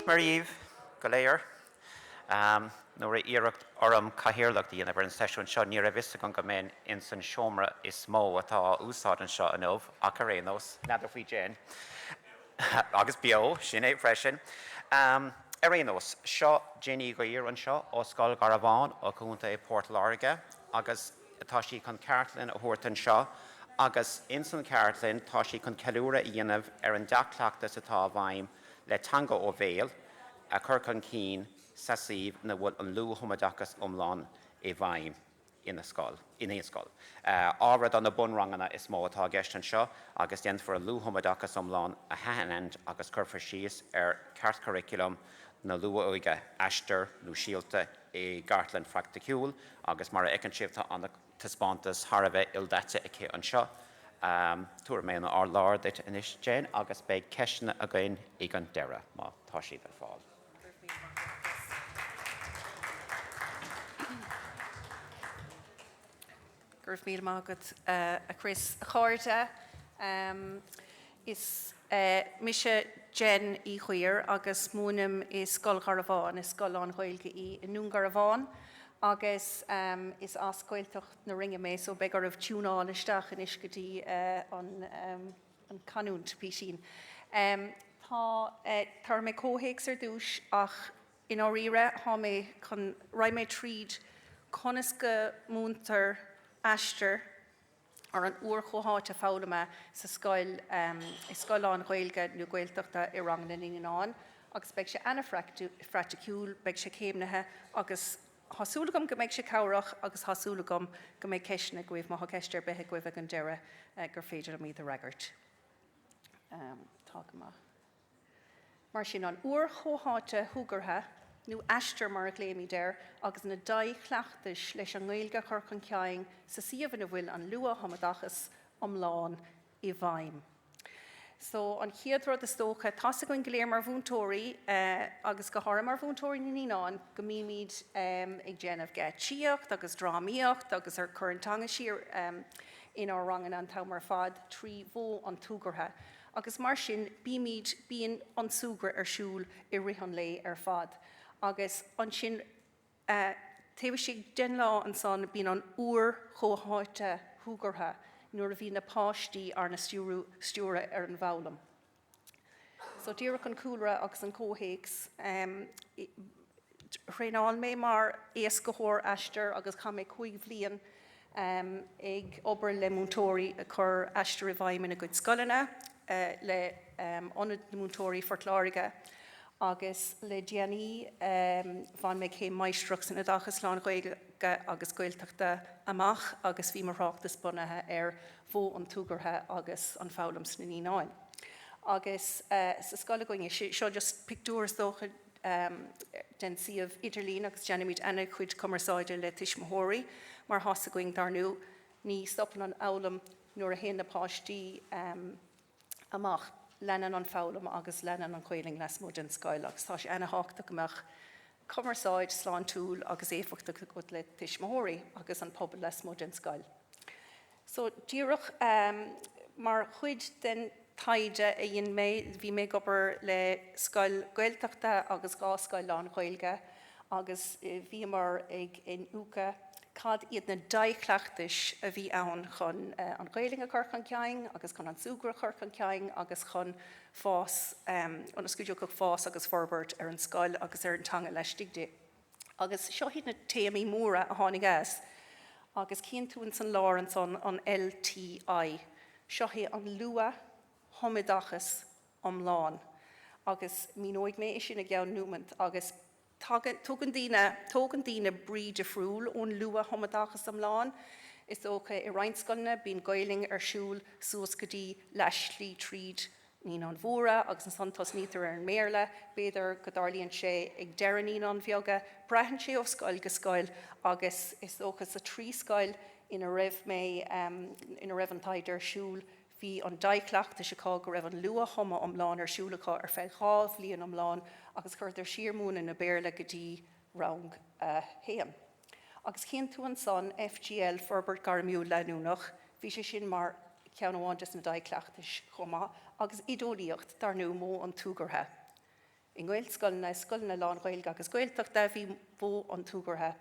Mar dhaoibh go léir. Nuair a iarradh orm cathaoirleacht a dhéanamh ar an seisiún seo, ní raibh fhios agam go mbeinn ins an seomra is mó atá á úsáid anseo inniu, ach ar aon nós, n'fheadar faoi Jen. Agus beo, sin é freisin. Ar aon nós, seo Jen Uí Ghuidhir anseo ó Scoil Gharbháin ó Chontae Port Láirge agus tá sí chun ceardlann a thabhairt anseo agus ins an cheardlann tá sí chun ceiliúradh a dhéanamh ar an dea-chleachtas atá i bhfeidhm le teanga ó bhéal a chur chun cinn sa suíomh ina bhfuil an luath-thumoideachas iomlán i bhfeidhm ina scoil, in aon scoil. Ábhar do na bunranganna is mó atá i gceist anseo agus déanfar an luath-thumoideachas iomlán a shainaithint agus cuirfear síos ar cheartchuraclam na luath-óige, Aistear nó Síolta i gcartlann phraiticiúil agus mar a fheiceann sibh tá an taispeántas thar a bheith ildaite aici anseo. Tabharfaidh mé an láir duit anois Jen agus beidh ceisteanna againn ag an deireadh má tá siad ar fáil. Go raibh míle maith agat a Chris. A chairde, is mise Jen Uí Chuír agus múinim i Scoil Gharbháin, is scoil lán-Ghaeilge í i nDún Garbhán agus is as Gaeltacht na Rinne mé so beidh oraibh tiúnáil isteach anois go dtí an an canúint písín. Tá, tabharfaidh mé comhthéacs ar dtús ach i ndáiríre tá mé chun, raghaidh mé tríd conas go múintear Aistear ar an uair chomhtháite foghlama sa scoil, i scoil lán-Ghaeilge nó Gaeltachta i rang na naíonán agus beidh sé ana-phraiticiúil, beidh sé céimnithe agus tá súil agam go mbeidh sé cabhrach agus tá súil agam go mbeidh ceisteanna agaibh, má tá ceist ar bith agaibh ag an deireadh gur féidir liom iad a fhreagairt. Tá go maith. Mar sin, an uair chomhtháite shúgartha, nó Aistear mar a ghlaoimid air, agus na dea-chleachtais leis an nGaeilge a chur chun cinn sa suíomh ina bhfuil an luath-thumoideachas iomlán i bhfeidhm. So, an chéad rud is dócha, tá's againn go léir mar mhúinteoirí, agus go háirithe mar mhúinteoirí na naíonán, go mbímid ag déanamh geáitsíocht agus drámaíocht agus ag cur an teanga siar inár ranganna an t-am ar fad trí mhodh an tsúgartha. Agus mar sin, bímid, bíonn an súgradh ar siúl i rith an lae ar fad. Agus ansin, taobh istigh den lá ansan, bíonn an uair chomhtháite shúgartha nuair a bhíonn na páistí arna stiúradh, stiúradh ar an bhfoghlaim. So díreach an cúlra agus an comhthéacs. Thraenáil mé mar éascaitheoir Aistear agus chaith mé 5 bhliain ag obair le múinteoirí ag cur Aistear i bhfeidhm ina gcuid scoileanna, le Ionad na Múinteoirí Phort Láirge agus le déanaí bhain mé céim Máistreacht san Oideachas Lán-Ghaeilge agus Gaeltachta amach agus bhí mo thráchtas bunaithe ar mhodh an tsúgartha agus an foghlaim sna naíonáin. Agus sa scoil againne, seo just pictiúr is dócha, den suíomh idirlín agus déanaimid ana-chuid cumarsáide le tuismitheoirí mar tá's againn dar ndóigh ní stopann an fhoghlaim nuair a théann na páistí amach, leanann an foghlaim agus leanann an Ghaelainn lasmuigh den scoil agus tá sé ana-thábhachtach go mbeadh cumarsáid sláintiúil agus éifeachtach agat le tuismitheoirí agus an pobal lasmuigh den scoil. So, díreach mar chuid den taighde a dhein mé, bhí mé ag obair le scoil Gaeltachta agus 2 scoil lán-Ghaeilge agus bhíomar ag iniúchadh cad iad na dea-chleachtais a bhí ann chun an Ghaelainn a chur chun cinn agus chun an súgradh a chur chun cinn agus chun fás, ionas go dtiocfadh fás agus forbairt ar an scoil agus ar an teanga laistigh di. Agus seo iad na téamaí móra a tháinig as, agus cíonn tú ins an lár ansan an LTI. Seo é an luath-thumoideachas iomlán. Agus míneoidh mé é sin i gceann nóimeant. Agus tagann, tugann daoine, tógann daoine brí difriúil ón luath-thumoideachas iomlán. Is dócha i roinnt scoileanna bíonn Gaelainn ar siúl suas go dtí leathshlí tríd Naíonáin Mhóra agus ansan tosnaítear ar an mBéarla, b'fhéidir go dtarlaíonn sé ag deireadh Naíonáin Bheaga, braitheann sé ó scoil go scoil agus is dócha sa trí scoil ina raibh mé, ina raibh an taighde ar siúl, bhí an dea-chleachtas acu go raibh an luath-thumadh iomlán ar siúl acu ar feadh 2 bhliain iomlán agus chuireadar siar múineadh na Béarla go dtí rang a haon. Agus cíonn tú ansan FGL, Forbairt Gairmiúil Leanúnach, bhí sé sin mar cheann amháin des na dea-chleachtais chomh maith, agus oideolaíocht, dar ndóigh, modh an tsúgartha. I nGaelscoileanna, scoileanna lán-Ghaeilge agus Gaeltachta, bhí modh an tsúgartha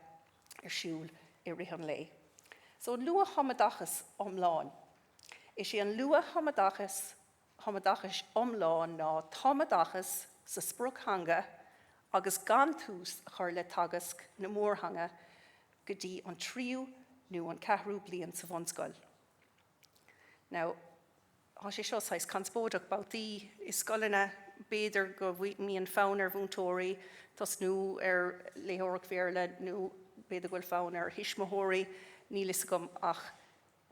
ar siúl i rith an lae. So, an luath-thumoideachas iomlán. Is é an luath-thumoideachas thumoideachais iomlán ná tumoideachas sa sprioctheanga agus gan tús a chur le teagasc na mórtheanga go dtí an tríú nó an ceathrú bliain sa bhunscoil. Now, tá sé seo saghas conspóideach babhtaí i scoileanna, b'fhéidir go mbíonn fonn ar mhúinteoirí tosnú ar léitheoireacht Bhéarla nó b'fhéidir go bhfuil fonn ar thuismitheoirí, níl fhios agam ach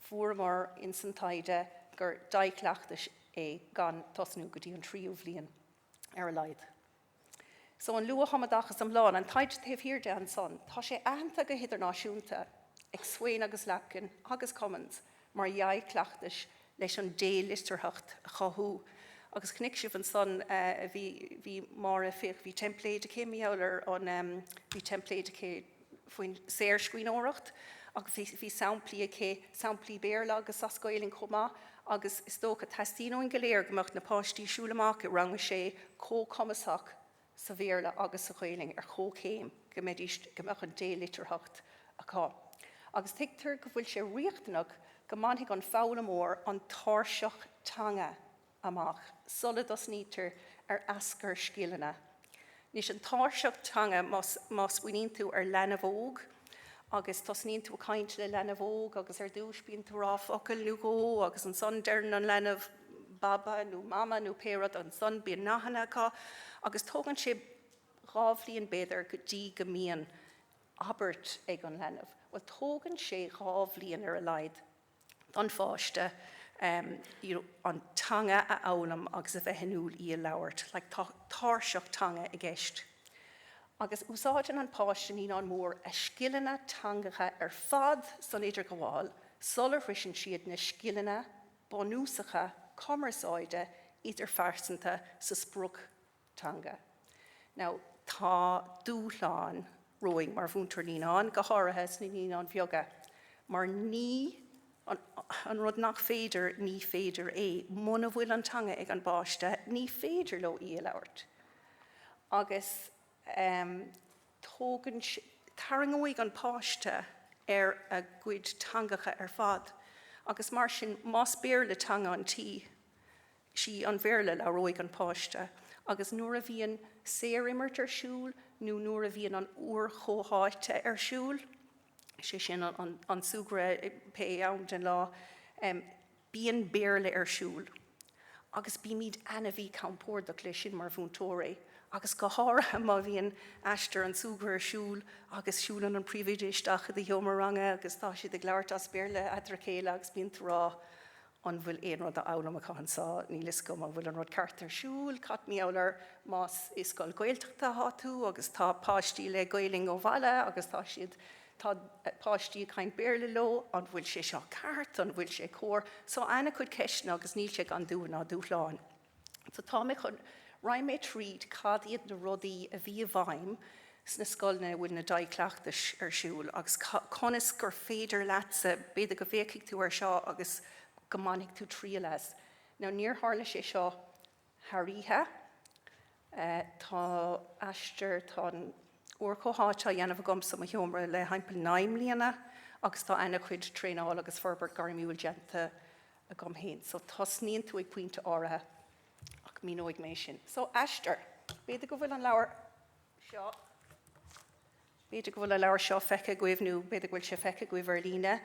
fuaireamar ins an taighde gur dea-chleachtas é gan tosnú go dtí an tríú bhliain ar a laghad. So an luath-thumoideachas iomlán, an taighde taobh thiar de ansan, tá sé aitheanta go hidirnáisiúnta ag Swain agus Lapkin agus Cummins mar dhea-chleachtas leis an délitearthacht a chothú. Agus chonaic sibh ansan, bhí, bhí Máire, féach, bhí teimpléad aici, mar gheall ar an, bhí teimpléad aici faoin saorscríbhneoireacht agus bhí, bhí samplaí aici, samplaí Béarla agus as Gaelainn chomh maith agus is dócha, teastaíonn uainn go léir go mbeadh na páistí ag siúl amach i rang a sé chomh cumasach sa Bhéarla agus sa Ghaelainn ar chomhchéim, go mbeidís, go mbeadh an délitearthacht acu. Agus tuigtear go bhfuil sé riachtanach go mbainfidh an foghlaimeoir an tairseach teanga amach sula dtosnaítear ar aschur scileanna. Anois, an tairseach teanga, más, má smaoiníonn tú ar leanbh óg agus tosnaíonn tú ag caint le leanbh óg agus ar dtús bíonn tú ag rá focal nó dhó agus ansan deireann an leanbh baba nó mama nó pé rud ansan bíonn nathanna acu agus tógann sé dhá bhliain b'fhéidir go dtí go mbíonn abairt ag an leanbh. Bhuel tógann sé dhá bhliain ar a laghad don pháiste you know an teanga a fhoghlaim agus a bheith inniúil í a labhairt. Like tá tairseach teanga i gceist. Agus úsáideann an páiste naíonán mór a scileanna teangacha ar fad san idirghabháil sula shroiseann siad na scileanna bunúsacha cumarsáide idirphearsanta sa sprioctheanga. Now, tá dúshlán romhainn mar mhúinteoir naíonán, go háirithe sna naíonáin bheaga, mar ní, an rud nach féidir, ní féidir é. Muna bhfuil an teanga ag an bpáiste, ní féidir leo í a labhairt. Agus tógann, tarraingeoidh an páiste ar a gcuid teangacha ar fad agus mar sin más Béarla teanga an tí, sí an Bhéarla a labhróidh an páiste agus nuair a bhíonn saorimirt ar siúl nó nuair a bhíonn an uair chomhtháite ar siúl, sé sin an súgradh pé am den lá, Bíonn Béarla ar siúl agus bímid ana-mhíchompordach leis sin mar mhúinteoirí agus go háirithe má bhíonn Aistear an súgradh ar siúl agus siúlann an príomhoide isteach i do sheomra ranga agus tá siad ag labhairt as Béarla eatarthu a chéile agus bíonn tú ag rá an bhfuil aon rud á fhoghlaim acu anseo, níl fhios agam an bhfuil an rud ceart ar siúl, cad mar gheall air más i scoil Ghaeltachta atá tú agus tá páistí le Gaelainn ó bhaile agus tá siad Tá páistí ag caint Béarla leo, an bhfuil sé seo ceart, an bhfuil sé cóir? So ana-chuid ceisteanna agus níl sé gan dua ná dúshláin. So tá mé chun, raghaidh mé tríd cad iad na rudaí a bhí i bhfeidhm sna scoileanna a bhfuil na dea-chleachtais ar siúl agus conas gur féidir leatsa, b'fhéidir go bhféachfaidh tú air seo agus go mbainfidh tú triail as. Now níor tharla sé seo Thar oíche. Tá Aistear, tá an uair chomhtháite á dhéanamh agamsa i mo sheomra le thimpeall 9 mbliana agus tá ana-chuid traenáil agus forbairt gairmiúil déanta agam féin. So tosnaíonn tú ag pointe áirithe ach míneoidh mé sin. So Aistear, b'fhéidir go bhfuil an leabhar seo. B'fhéidir go bhfuil an leabhar seo feicthe agaibh nó b'fhéidir go bhfuil sé feicthe agaibh ar líne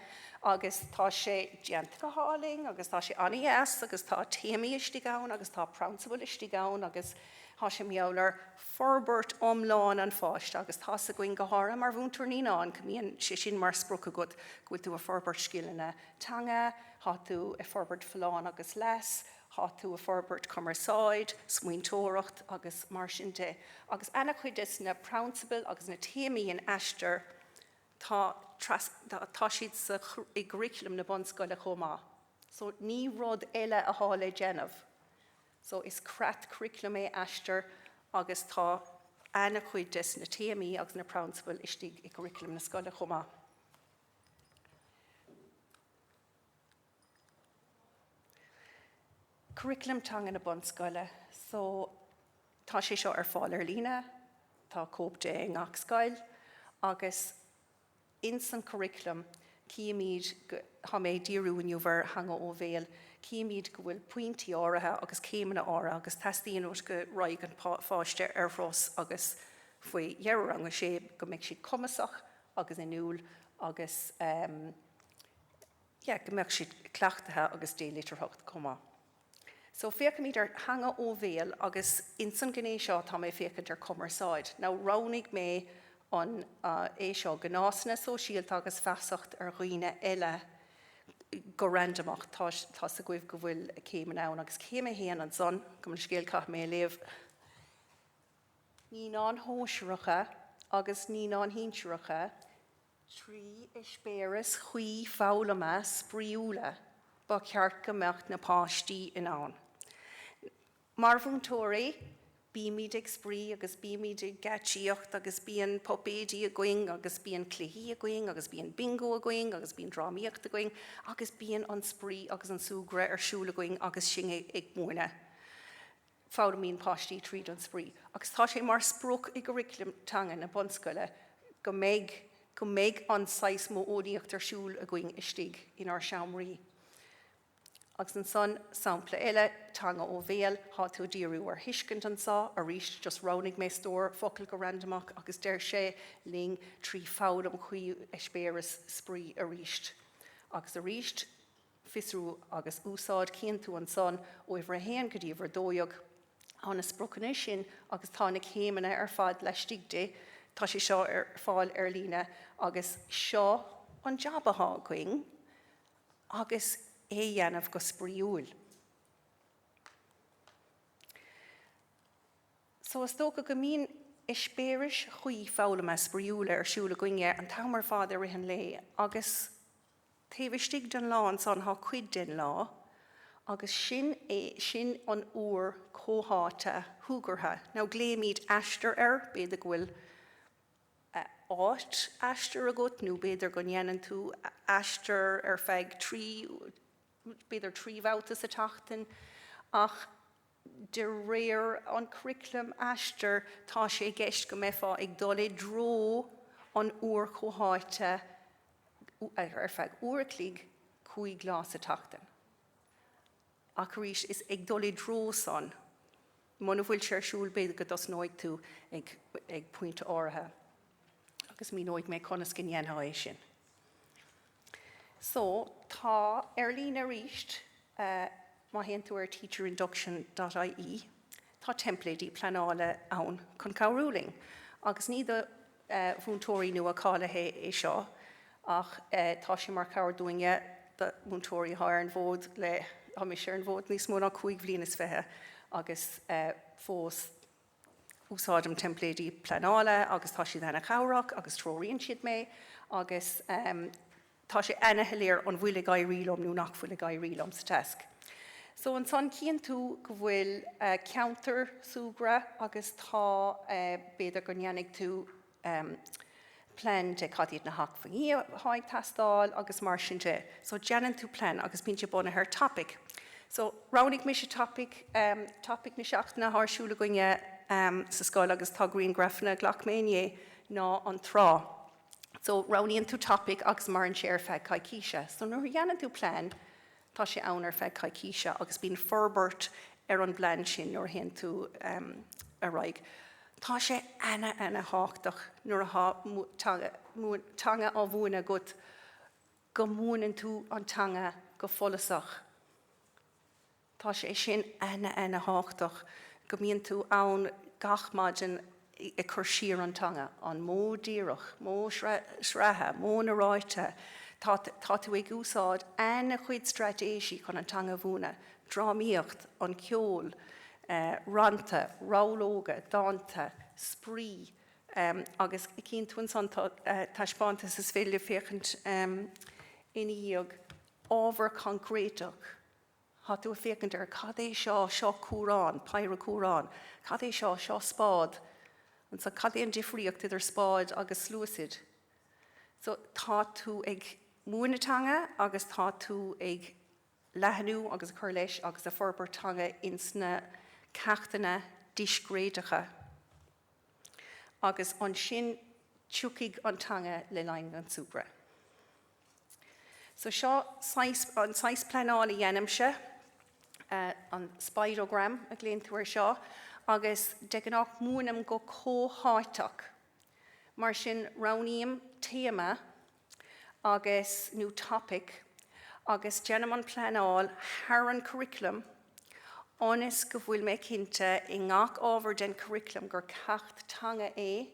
agus tá sé déanta go hálainn agus tá sé an-dheas agus tá téamaí istigh ann agus tá prionsabail istigh ann agus tá sé mar gheall ar forbairt iomlán an pháiste agus tá's againn go háirithe mar mhúinteoir naíonán go mbíonn sé sin mar sprioc agat go bhfuil tú ag forbairt scileanna teanga, tá tú ag forbairt folláine agus leas, Tá tú ag forbairt cumarsáid, smaointeoireacht agus mar sin de. Agus ana-chuid des na prionsabail agus na téamaí in Aistear, tá tá siad sa i gcurriculum na bunscoile chomh maith. So ní rud eile athá le déanamh. So is creat curriculum é Aistear agus tá ana-chuid des na téamaí agus na prionsabail istigh i gcurriculum na scoile chomh maith. Curriculum teanga na bunscoile. So, Tá sé seo ar fáil ar líne, tá cóip de i ngach scoil agus ins an curriculum címid go, tá mé ag díriú inniu ar theanga ó bhéal, címid go bhfuil pointí áirithe agus céimeanna áirithe agus teastaíonn uait go raghaidh an pháiste ar thuras agus faoi dheireadh rang a sé go mbeidh siad cumasach agus inniúil agus yeah go mbeadh siad cleachtaithe agus délitearthacht chomh maith. So féachaimid ar theanga ó bhéal agus ins an ghné seo tá mé ag féachaint ar cumarsáid. Now roghnaigh mé an é seo, gnásanna sóisialta agus feasacht ar dhaoine eile go randamach. Tá tá's agaibh go bhfuil céimeanna ann agus céim a haon ansan, gabh mo leithscéal caithfidh mé a léamh. Naíonáin shóisearacha agus naíonáin shinsearacha 3 eispéiris chuí foghlama spraíúla ba cheart go mbeadh na páistí in ann. Mar mhúinteoirí, bímid ag spraoi agus bímid ag geáitsíocht agus bíonn puipéidí againn agus bíonn cluichí againn agus bíonn bingo againn agus bíonn drámaíocht againn agus bíonn an spraoi agus an súgradh ar siúl againn agus sinn ag múineadh. Foghlaimíonn páistí tríd an spraoi agus tá sé mar sprioc i gcuraclam teanga na bunscoile go mbeidh go mbeidh an saghas modheolaíocht ar siúl againn istigh inár seomraí. Agus ansan, sampla eile, teanga ó bhéal, tá tú ag díriú ar thuiscint anseo, arís just roghnaigh mé stór focal go randamach agus deir sé linn 3 foghlaim chuí eispéireas spraoi arís agus arís. Fiosrú agus úsáid, Cíonn tú ansan ó uimhir a haon go dtí uimhir a 12. Tá na spriocanna sin agus tá na céimeanna ar fad laistigh de. Tá sé seo ar fáil ar líne agus seo an jab atá againn agus é a dhéanamh go spraíúil. So is dócha go mbíonn eispéiris chuí foghlama spraíúla ar siúl againne an t-am ar fad i rith an lae agus Taobh istigh den lá ansan thá cuid den lá, agus sin é sin an uair chomhtháite shúgartha. Now glaoimid Aistear air, b'fhéidir go bhfuil áit Aistear agat nó b'fhéidir go ndéanann tú Aistear ar feadh 3, b'fhéidir 3 bhabhta sa tseachtain, ach de réir an churaclaim Aistear tá sé i gceist go mbeifeá ag dul i dtreo an uair chomhtháite ar feadh uair a chloig 5 lá sa tseachtain. Ach arís, is ag dul i dtreo san. Muna bhfuil sé ar siúl b'fhéidir go dtosnóidh tú ag ag pointe áirithe agus míneoidh mé conas go ndéanfá é sin. So, tá ar líne arís, má théann tú ar teacherinduction dot ie, tá teimpléidí pleanála ann chun cabhrú linn. Agus ní do mhúinteoirí nua cáilithe é seo, ach tá sé mar chabhair dúinne, do mhúinteoirí atá ar an bhfód le, tá mise ar an bhfód níos mó ná 25 bhliain agus fós Úsáidim teimpléidí pleanála agus tá siad ana-chabhrach agus treoraíonn siad mé agus tá sé ana-shoiléir an bhfuil ag éirí liom nó nach bhfuil ag éirí liom sa tasc. So ansan cíonn tú go bhfuil ceantar súgradh agus tá b'fhéidir go ndéanfaidh tú plean de cad iad na hacmhainní atá ag teastáil agus mar sin de. So déanann tú plean agus bíonn sé bunaithe ar topaic. So roghnaigh mise topaic, topaic na seachtaine atá ar siúl againne sa scoil agus tá grianghrafanna a ghlac mé inné ná an trá. So roghnaíonn tú topaic agus maireann sé ar feadh coicíse. So nuair a dhéanann tú plean, Tá sé ann ar feadh coicíse agus bíonn forbairt ar an bplean sin nuair a théann tú ar aghaidh. Tá sé ana ana thábhachtach nuair atá teanga á mhúineadh agat go múineann tú an teanga go follasach. Tá sé sin ana ana thábhachtach go mbíonn tú ann gach maidin ag cur siar an teanga, an modh díreach, modh sraithe, modh na ráite, tá tá tú ag úsáid ana-chuid straitéisí chun an teanga a mhúineadh, drámaíocht, an ceol, rannta, rabhlóga, dánta, spraoi agus cíonn tú ansan tá taispeántas is féidir libh féachaint ina dhiaidh, ábhar coincréiteach. Tá tú ag féachaint ar cad é seo, seo cuarán, péire cuarán. Cad é seo, seo spád. Anso, cad é an difríocht idir spáid agus sluasaid? So, tá tú ag múineadh teanga agus tá tú ag leathnú agus ag cur leis agus ag forbairt teanga ins na ceachtanna. discréideacha agus ansin tiocfaidh an teanga le linn an tsúgradh. So seo saghas, an saghas pleanáil a dhéanaimse, an spidogram a ghlaonn tú air seo, agus de ghnáth múinim go comhtháiteach. Mar sin roghnaím téama agus, nó topic, agus déanaim an pleanáil thar an curriculum ionas go bhfuil mé cinnte i ngach ábhar den curriculum gur ceacht teanga é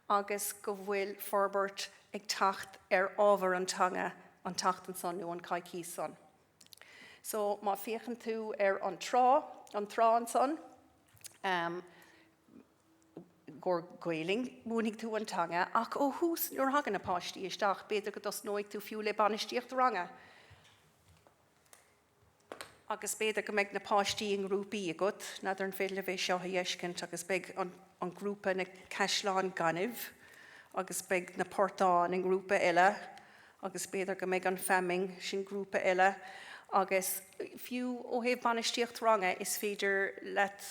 agus go bhfuil forbairt ag teacht ar ábhar an teanga an tseachtain san nó an coicís san. So má féachann tú ar an trá, an trá ansan, um, gur Gaelainn, múinfidh tú an teanga ach ó thús nuair a thagann na páistí isteach, b'fhéidir go dtosnóidh tú fiú le bainistíocht ranga. Agus b'fhéidir go mbeidh na páistí i ngrúpaí agat, n'fheadar an féidir libh é seo a fheiscint, agus beidh an grúpa na caisleáin gainimh agus beidh na portáin i ngrúpa eile agus b'fhéidir go mbeidh an feamainn, sin grúpa eile. Agus fiú ó thaobh bainistíocht ranga, is féidir leat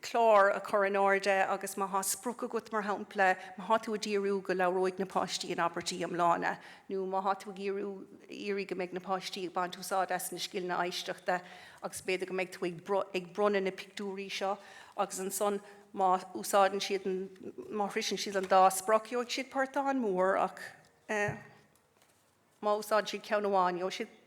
clár a chur in airde agus má thá sprioc agat, mar shampla, má thá tú ag díriú go labhróidh na páistí in abairtí iomlána, nó má thá tú ag iarraidh go mbeidh na páistí ag baint úsáid as na scileanna éisteachta agus b'fhéidir go mbeidh tú ag bronnadh na pictiúirí seo agus ansan má úsáideann siad an, má shroiseann siad an dá sprioc, gheobhaidh siad portán mór ach má úsáideann siad ceann amháin, gheobhaidh siad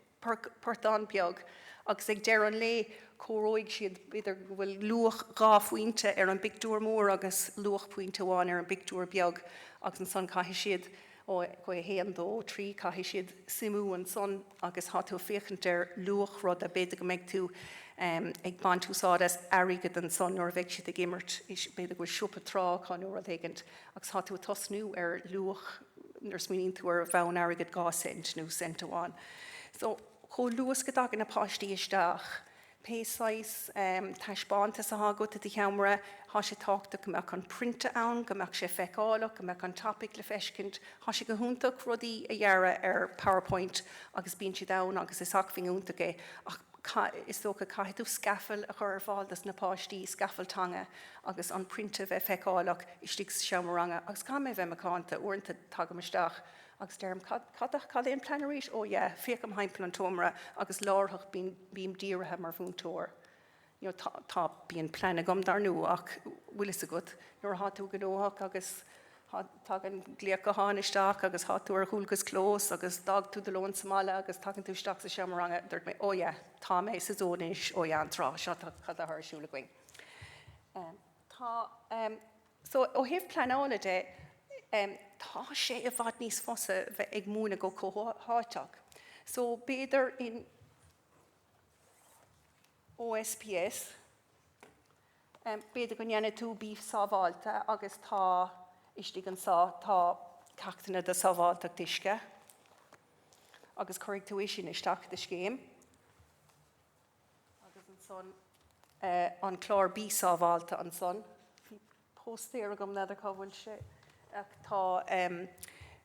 portán beag agus ag deireadh an lae comhaireoidh siad, b'fhéidir go bhfuil luach 2 phointe ar an bpictiúr mór agus luach pointe amháin ar an bpictiúr beag agus ansan caithfidh siad, ó 1, 2, 3, caithfidh siad suimiú ansan agus tá tú ag féachaint ar luach ruda, b'fhéidir go mbeidh tú ag baint úsáid as airgead ansan nuair a bheidh siad ag imirt, b'fhéidir go bhfuil siopa trá acu nó rud éigint agus tá tú ag tosnú ar luach nuair a smaoiníonn tú ar bhonn airgid 2 cent nó cent amháin. So, chomh luath is go dtagann na páistí isteach, pé saghas taispeántas atá agat i do sheomra, tá sé tábhachtach go mbeadh an prionta ann, go mbeadh sé feiceálach, go mbeadh an topic le feiscint. Tá sé go hiontach rudaí a dhearadh ar PowerPoint agus bíonn siad ann agus is acmhainn iontach é ach is dócha caithfidh tú scafall a chur ar fáil dos na páistí, scafall teanga agus an prionta a bheith feiceálach istigh sa seomra ranga agus caithfidh mé a bheith macánta, uaireanta tagaim isteach agus deirim cad, cad, cad é an plean arís? Oh yeah, féachaim thimpeall an tseomra agus láithreach bím, bím dírithe mar mhúinteoir. You know, tá, tá, bíonn plean agam dar ndóigh ach bhfuil fhios agat nuair atá tú gnóthach agus tagann glaoch gutháin isteach agus tá tú ar dhualgas clóis agus d'fhág tú do lón sa mbaile agus tagann tú isteach sa seomra ranga, dúirt mé, oh yeah, tá mé sa zone anois, oh yeah, an tráth seo, tá, cad atá ar siúl againn. Tá, so ó thaobh pleanála de, tá sé i bhfad níos fusa bheith ag múineadh go comhtháiteach. So b'fhéidir in OSPS, B'fhéidir go ndéanfaidh tú bí sábháilte agus tá istigh anseo tá ceachtanna do sábháilteacht uisce agus cuirfidh tú é sin isteach i do scéim agus ansan an clár bí sábháilte ansan. Póstaer agam, n'fheadar cá bhfuil sé, ach tá,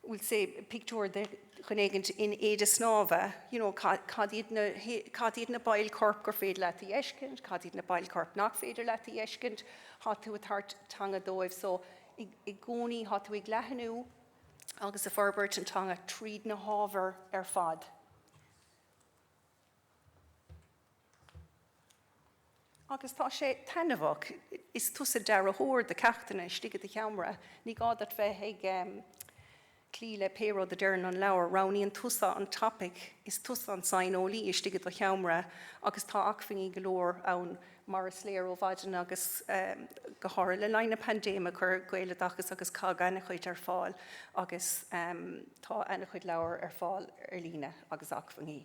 bhfuil sé, pictiúr de dhuine éigint in éide snámha, you know, cad iad na, cad iad na baill coirp gur féidir leat a fheiscint, cad iad na baill coirp nach féidir leat a fheiscint, thá tú ag tabhairt teanga dóibh, so i gcónaí thá tú ag leathnú agus ag forbairt an teanga tríd na hábhair ar fad. Agus tá sé taitneamhach. Is tusa dearthóir do cheachtanna istigh i do sheomra. Ní gá duit bheith ag cloí le pé rud a deireann an leabhar. Roghnaíonn tusa an topaic, is tusa an saineolaí istigh i do sheomra agus tá acmhainní go leor ann mar is léir ó mhaidin agus go háirithe le linn na paindéime chuir Gaeloideachas agus COGG an-chuid ar fáil agus tá an-chuid leabhar ar fáil ar líne agus acmhainní.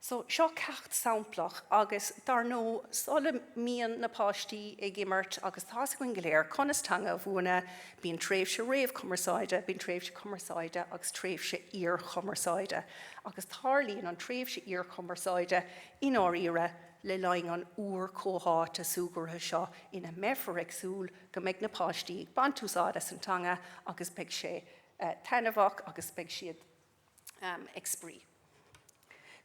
So, seo ceacht samplach agus dar ndóigh sula mbíonn na páistí ag imirt agus tá's againn go léir conas teanga a mhúineadh, bíonn tréimhse réamhchumarsáide, bíonn tréimhse cumarsáide agus tréimhse iarchumarsáide agus tarlaíonn an tréimhse iarchumarsáide i ndáiríre le linn an uair chomhtháite súgartha seo ina mbeifear ag súil go mbeidh na páistí ag baint úsáid as an teanga agus beidh sé taitneamhach agus beidh siad ag spraoi.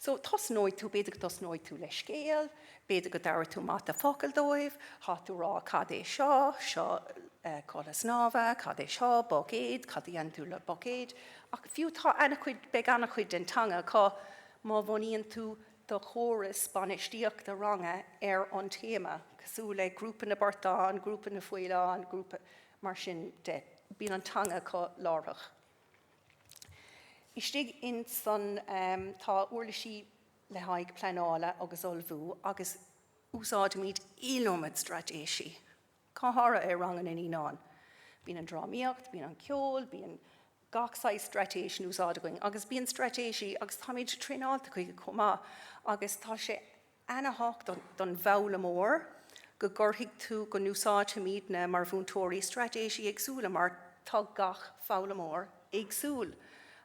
So tosnóidh tú, b'fhéidir go dtosnóidh tú le scéal, b'fhéidir go dtabharfaidh tú mata focal dóibh, tá tú ag rá cad é seo, seo culaith snámha, cad é seo, buicéad, cad a dhéanann tú le buicéad. Ach fiú tá an-chuid, beidh an-chuid den teanga acu má bhunaíonn tú do chóras bainistíochta ranga ar an téama, cosúil le grúpa na bportán, grúpa na bhfaoileán, grúpa mar sin de. Bíonn an teanga acu láithreach. Istigh insan tá uirlisí le haghaidh pleanála agus ullmhú agus úsáidimid iliomad straitéisí, go háirithe i ranganna na naíonán. Bíonn an drámaíocht, bíonn an ceol, bíonn gach saghas straitéis in úsáid againn agus bíonn straitéisí agus táimid traenáilte chuige chomh maith agus tá sé ana-thábhachtach don bhfoghlaimeoir go gcuirfidh tú, go n-úsáidfimidne mar mhúinteoirí straitéisí éagsúla mar tá gach foghlaimeoir éagsúil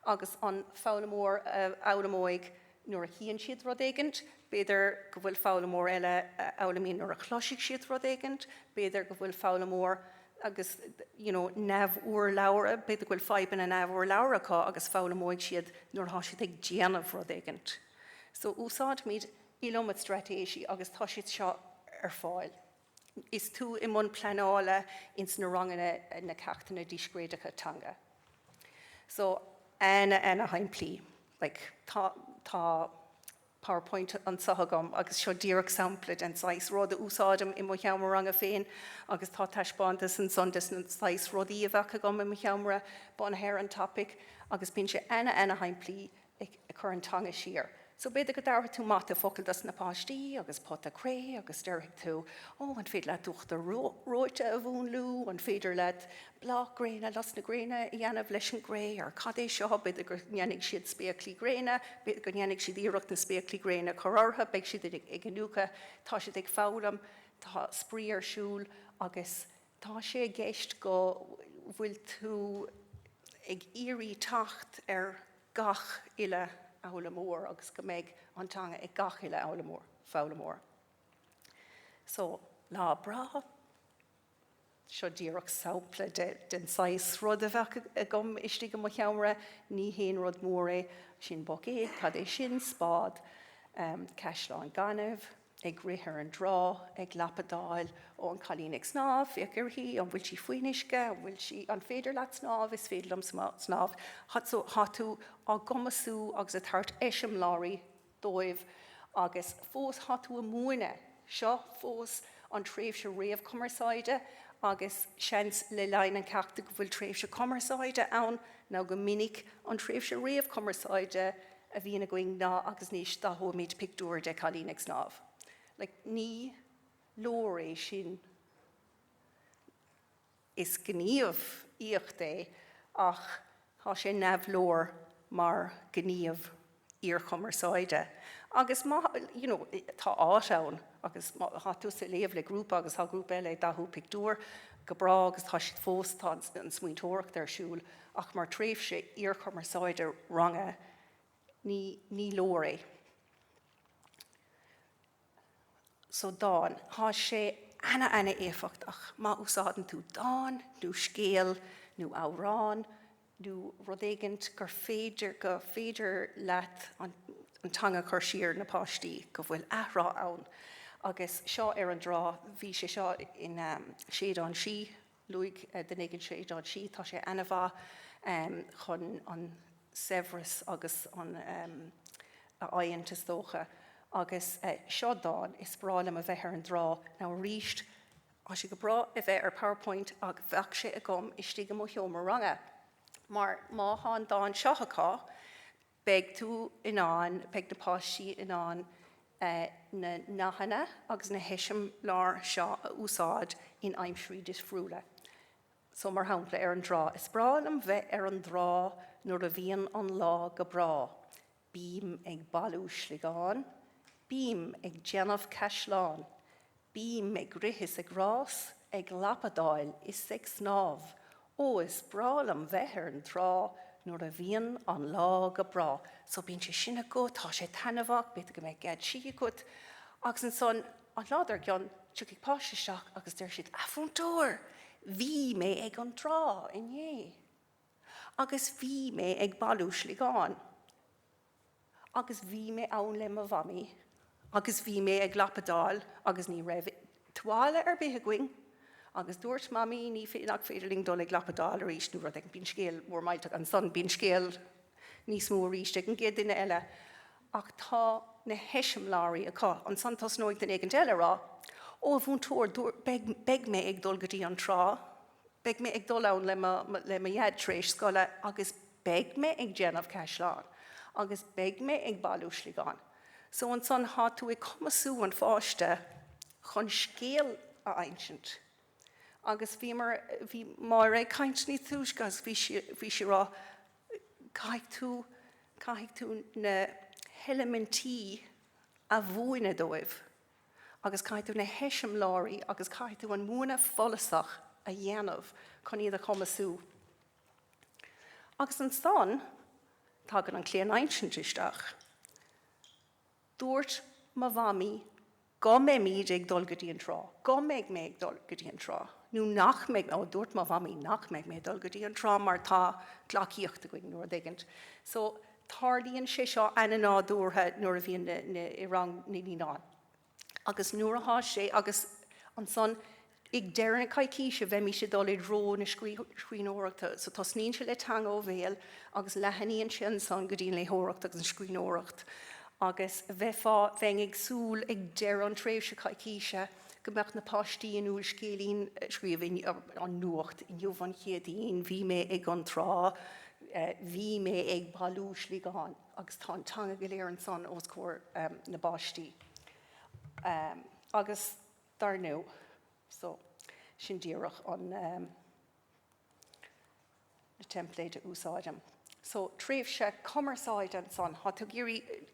agus an foghlaimeoir a fhoghlaimeoidh nuair a chíonn siad rud éigint, b'fhéidir go bhfuil foghlaimeoir eile a fhoghlaimíonn nuair a chloisfidh siad rud éigint, b'fhéidir go bhfuil foghlaimeoir agus you know neamh-urlabhra, b'fhéidir go bhfuil fadhbanna neamh-urlabhra acu agus foghlaimeoidh siad nuair atá siad ag déanamh rud éigint. So úsáidimid iliomad straitéisí agus tá siad seo ar fáil. Is tú i mbun pleanála ins na ranganna na ceachtanna díscréideacha teanga. So ana ana shimplí like tá tá PowerPoint anseo agam agus seo díreach sampla den saghas rud a úsáidim i mo sheomra ranga féin agus tá taispeántas ansan des na saghas rudaí a bheadh agam i mo sheomra bunaithe ar an topaic agus bíonn sé ana ana shimplí ag cur an teanga siar. So b'fhéidir go dtabharfaidh tú mata focal dos na páistí agus pota cré agus déarfaidh tú, ó, an féidir leat uachtar reoite a mhúnlú, an féidir leat bláth gréine, lus na gréine a dhéanamh leis an gcré or cad é seo, b'fhéidir go ndéanfaidh siad spéaclaí gréine, b'fhéidir go ndéanfaidh siad iarracht na spéaclaí gréine a chur orthu, beidh siad ag iniúchadh, tá siad ag foghlaim, tá spraoi ar siúl agus Tá sé i gceist go bhfuil tú ag iarraidh teacht ar gach uile fhoghlaimeoir agus go mbeidh an teanga ag gach uile foghlaimeoir. So, lá breá, seo díreach sampla den saghas rud a bheadh agam istigh i mo sheomra, ní haon rud mór é, sin buicéad, cad é sin, spád, caisleán gainimh, ag rith ar an dtrá, ag lapadáil, ó an cailín ag snámh, féach uirthi, an bhfuil sí faoin uisce, an bhfuil sí, an féidir leat snámh, is féidir liom snámh. So tá tú á gcumasú agus ag tabhairt eiseamláirí dóibh agus fós tá tú ag múineadh. Seo fós an tréimhse réamhchumarsáide agus seans le linn an cheachta go bhfuil tréimhse cumarsáide ann nó go minic an tréimhse réamhchumarsáide a bhíonn againn ná agus anois dathóimid pictiúr de chailín ag snámh. Like, ní leor é sin. Is gníomhaíocht é ach tá sé neamhleor mar ghníomh iarchumarsáide. Agus má, you know, tá áit ann agus má tá tú ag léamh le grúpa agus tá grúpa eile ag dathú pictiúr go breá agus tá siad fós, tá an smaointeoireacht ar siúl ach mar tréimhse iarchumarsáide ranga, ní, ní leor é. So dán, tá sé ana ana éifeachtach má úsáideann tú dán nó scéal nó amhrán nó rud éigint gur féidir, go féidir leat an teanga a chur siar na páistí, go bhfuil athrá ann. Agus seo ar an dtrá, bhí sé seo in Séideán Sí, luaigh duine éigin Séideán Sí, tá sé ana-mhaith chun an saibhreas agus an a aithint is dócha. Agus seo dán, is breá liom a bheith ar an dtrá. Now arís, Tá sé go breá a bheith ar PowerPoint ach bheadh sé agam istigh i mo sheomra ranga mar má thá an dán seo acu beidh tú in ann, beidh na páistí in ann na nathanna agus na heiseamláir seo a úsáid in aimsirí difriúla. So mar shampla ar an dtrá, is breá liom bheith ar an dtrá nuair a bhíonn an lá go breá. Bím ag bailiú sliogán, bím ag déanamh caisleán, bím ag rith is ag rás, ag lapadáil is ag snámh, ó is breá liom bheith ar an trá nuair a bhíonn an lá go breá. So bíonn sé sin agat, tá sé taitneamhach, b'fhéidir go mbeidh geáitsí agat agus ansan an lá dár gcionn tiocfaidh páiste isteach agus deir siad, a mhúinteoir, bhí mé ag an trá inné. Agus bhí mé ag bailiú sliogán. Agus bhí mé ann le mo mhamaí agus bhí mé ag lapadáil agus ní raibh tuáille ar bith againn agus dúirt Mamaí ní nach féidir linn dul ag lapadáil arís nó rud éigin. Bíonn scéal mór millteach ansan, bíonn scéal níos mó arís ag an gcéad duine eile ach tá na heiseamláirí acu. Ansan tosnóidh duine éigin eile a rá, Ó, a mhúinteoir, beidh, beidh mé ag dul go dtí an trá, beidh mé ag dul ann le mo, le mo dhaid tar éis scoile agus beidh mé ag déanamh caisleán agus beidh mé ag bailiú sliogán. So ansan thá tú ag cumasú an pháiste chun scéal a insint. Agus bhíomar, bhí Máire ag caint níos túisce agus bhí sí, bhí sí ag rá, caithfidh tú, caithfidh tú na heilimintí a mhúineadh dóibh agus caithfidh tú na heiseamláirí agus caithfidh tú an múineadh follasach a dhéanamh chun iad a chumasú. Agus ansan tagann an claoninsint isteach. Dúirt mo mhamaí go mbeimid ag dul go dtí an trá, go mbeidh mé ag dul go dtí an trá, nó nach mbeidh, ó, dúirt mo mhamaí nach mbeidh mé ag dul go dtí an trá mar tá gleacaíocht againn nó rud éigint. So, tarlaíonn sé seo an-nádúrtha nuair a bhíonn na, na, i rang na naíonán. Agus nuair athá sé, agus ansan ag deireadh na coicíse bheimís ag dul i dtreo na scríbhneoireachta. So tosnaíonn sé le teanga ó bhéal agus leathnaíonn sé ansan go dtí an léitheoireacht agus an scríbhneoireacht. Agus bheifeá, bheinn ag súil ag deireadh an tréimhse coicíse go mbeadh na páistí in úil scéilín a scríobh, an nuacht, inniu an Chéadaoin, bhí mé ag an trá, bhí mé ag bailiú sliogán. Agus tá an teanga go léir ansan os comhair na bpáistí. Agus dar ndóigh, so, sin díreach an, na teimpléid a úsáidim. So, tréimhse cumarsáide ansan, tá tú ag iarraidh,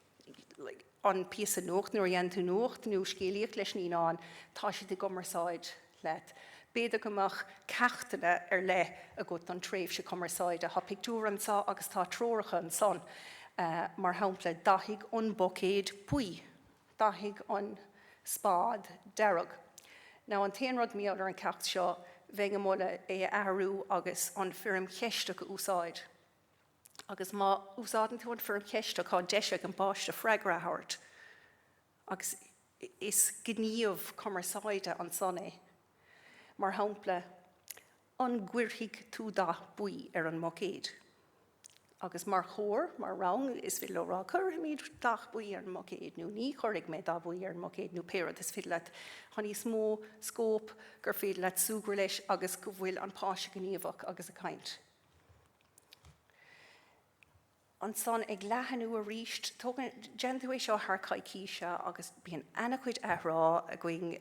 like, an píosa nuacht, nuair a dhéanann tú nuacht nó scéalaíocht leis naíonáin, tá siad i gcumarsáid leat. B'fhéidir go mbeadh ceachtanna ar leith agat don tréimhse cumarsáide. Tá pictiúr anseo agus tá treoracha ansan. Mar shampla, dathaigh an buicéad buí. Dathaigh an spád dearg. Now an t-aon rud mar gheall ar an ceacht seo, bheinn ag moladh é a athrú agus an foirm cheisteach a úsáid. Agus má úsáideann tú an foirm cheisteach, tá deis ag an bpáiste freagra a thabhairt. Agus is gníomh cumarsáide ansan é. Mar shampla, An gcuirfidh tú dath buí ar an mbuicéad? Agus mar chór, mar rang, is féidir leo rá, Cuirfimid dath buí ar an mbuicéad nó Ní chuirfidh mé dath buí ar an mbuicéad nó pé rud is féidir leat. Tá níos mó scóip gur féidir leat súgradh leis agus go bhfuil an páiste gníomhach agus ag caint. Ansan ag leathnú arís, tógann, déanann tú é seo thar coicíse agus bíonn ana-chuid athrá againn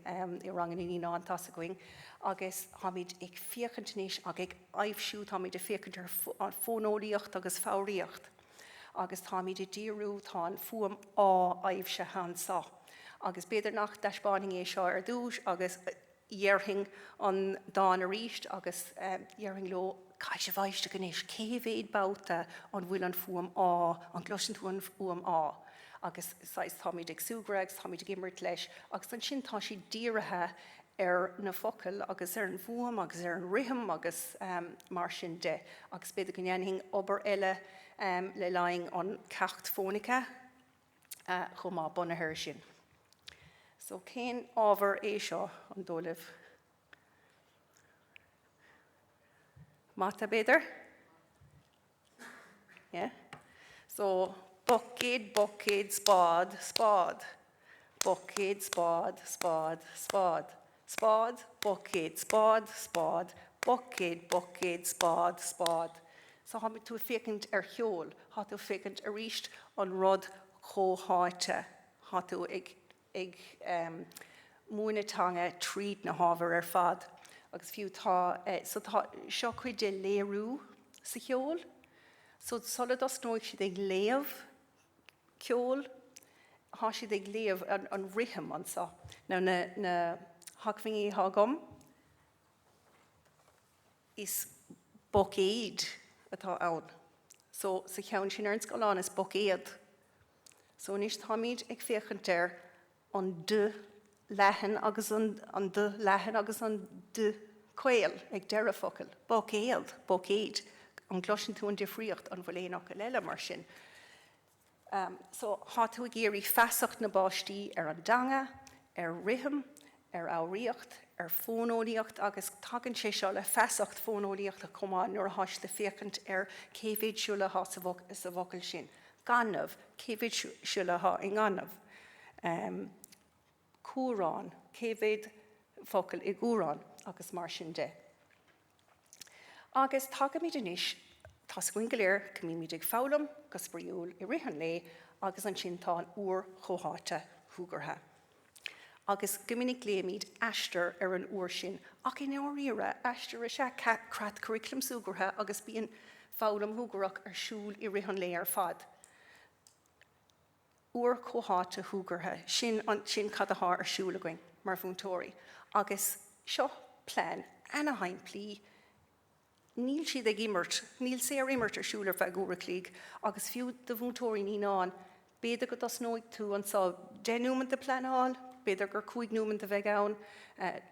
i ranganna naíonán, tá's againn, agus táimid ag féachaint anois ag ag aibhsiú, táimid ag féachaint ar fóineolaíocht agus foghraíocht agus táimid ag díriú, tá an fuaim á aibhsithe anso agus b'fhéidir nach dtaispeánfainn é seo ar dtús agus Dhéarfainn an dán arís agus dhéarfainn leo, caithfidh sibh éisteacht anois, cé mhéad babhta an bhfuil an fuaim á, an gcloiseann tú an fuaim á? Agus saghas táimid ag súgradh agus táimid ag imirt leis agus ansin tá siad dírithe ar na focail agus ar an bhfuaim agus ar an rithim agus mar sin de agus b'fhéidir go ndéanfainn obair eile le linn an ceacht fónaice. chomh maith bunaithe air sin. So cén ábhar é seo, an dóigh libh? Mata, b'fhéidir? Yeah? So, buicéad, buicéad, spád, spád. Buicéad, spád, spád, spád. Spád, buicéad, spád, spád, buicéad, buicéad, spád, spád. So tá tú ag féachaint ar cheol, tá tú ag féachaint arís an rud comhtháite, tá tú ag ag múineadh teanga tríd na hábhair ar fad agus fiú tá so tá seo cuid de léiriú sa cheol. So sula dtosnóidh siad ag léamh ceol, tá siad ag léamh an rithim anseo. Now na na hacmhainní atá agam, is buicéid atá ann. So sa cheann sin ar an scáileán is buicéad. So anois táimid ag féachaint ar an D leathan agus an an D leathan agus an D caol ag deireadh focail. Buicéad, buicéid. An gcloiseann tú an difríocht? An bhfuil aon fhocal eile mar sin? So, tá tú ag iarraidh feasacht na bpáistí ar an dteanga, ar rithim, ar fhoghraíocht, ar fóineolaíocht agus tagann sé seo le feasacht fóineolaíochta chomh maith nuair atá siad ag féachaint ar cé mhéad siolla atá sa bhfocal sin. Gaineamh, cé mhéad siolla atá i ngaineamh? Cumhrán, cé mhéad focal i gcumhrán? Agus mar sin de. Agus tagaimid anois, tá's againn go léir go mbímid ag foghlaim go spraíúil i rith an lae agus ansin tá an uair chomhtháite shúgartha. Agus go minic glaoimid Aistear ar an uair sin ach i ndáiríre, Aistear is ea creatchuraclam súgartha agus bíonn foghlaim shúgarach ar siúl i rith an lae ar fad. Uair chomhtháite shúgartha, sin an, sin cad atá ar siúl againn mar mhúinteoirí. Agus seo plean ana-shimplí, níl siad ag imirt, níl saor-imirt ar siúl ar feadh uair a chloig agus fiú do mhúinteoirí naíonán, b'fhéidir go dtosnóidh tú anseo 10 nóiméad de pleanáil, b'fhéidir gur 5 nóiméad a bheidh ann,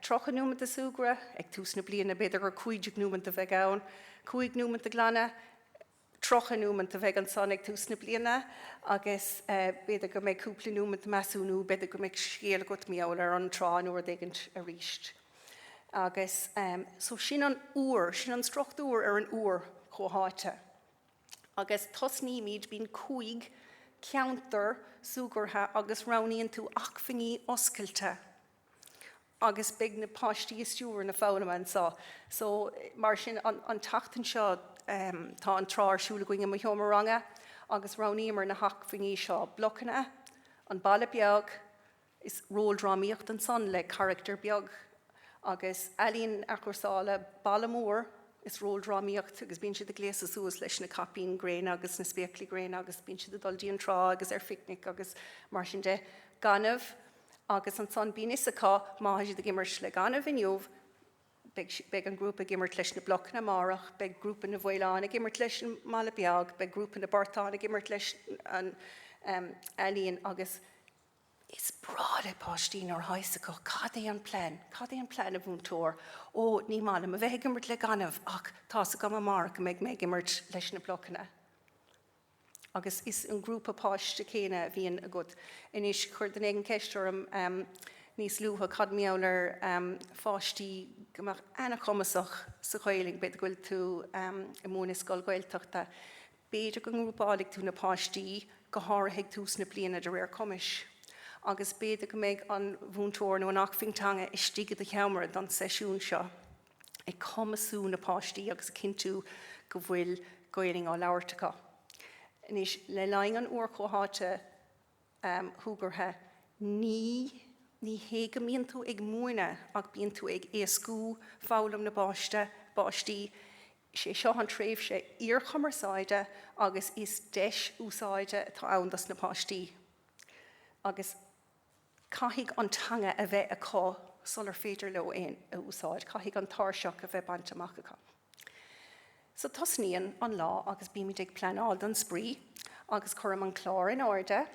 30 nóiméad de súgradh, ag tús na bliana b'fhéidir gur 15 nóiméad a bheidh ann, 5 nóiméad de ghlanadh, 30 nóiméad a bheidh ansan ag tús na bliana agus b'fhéidir go mbeidh cúpla nóiméad measúnú, b'fhéidir go mbeidh scéal agat mar gheall ar an trá nó rud éigint arís. Agus so sin an uair, sin an struchtúr ar an uair chomhtháite. Agus tosnaímid, bíonn 5 cheantar súgartha agus roghnaíonn tú acmhainní oscailte. agus beidh na páistí ag stiúradh na foghlama anseo. So, mar sin, an tseachtain seo tá an trá ar siúl againn i mo sheomra ranga agus roghnaíomar na hacmhainní seo, blocanna, an baile beag, is ról-drámaíocht ansan le carachtar beag, agus ealaín athchúrsála, baile mór, is ról-drámaíocht agus bíonn siad ag gléasadh suas leis na caipín gréine agus na spéaclaí gréine agus bíonn siad ag dul dtí an trá agus ar phicnic agus mar sin de. Gaineamh. Agus ansan bíonn fhios acu má tá siad ag imirt le gaineamh inniu, beidh, beidh an grúpa ag imirt leis na blocanna amárach, beidh grúpa na bhfaoileán ag imirt leis an mbaile beag, beidh grúpa na bportán ag imirt leis an ealaín agus is breá le páistí nuair atá fhios acu cad é an plean, cad é an plean a mhúinteoir? Ó, ní maith liom a bheith ag imirt le gaineamh ach tá's agam amárach go mbeidh mé ag imirt leis na blocanna. Agus is an grúpa páiste céanna a bhíonn agat. Anois, chuir duine éigin ceist orm níos luaithe cad mar gheall ar pháistí go mbeadh ana-chumasach sa Ghaelainn, b'fhéidir go bhfuil tú ag múineadh scoil Ghaeltachta, b'fhéidir go ngrúpálfaidh tú na páistí, go háirithe ag tús na bliana de réir cumais, agus b'fhéidir go mbeidh an mhúinteoir nó an acmhainn teanga istigh i do sheomra don seisiún seo. ag cumasú na páistí agus ag cinntiú go bhfuil Gaelainn á labhairt acu. Anois, le linn an uair chomhtháite shúgartha, ní ní hé go mbíonn tú ag múineadh ach bíonn tú ag éascú foghlaim na bpáiste, bpáistí. Is é seo an tréimhse iarchumarsáide agus is deis úsáide atá ann dos na páistí. Agus. Caithfidh an teanga a bheith acu sular féidir leo é a úsáid. Caithfidh an tairseach a bheith bainte amach acu. So tosnaíonn an lá agus bímid ag pleanáil don spraoi agus cuirim an clár in airde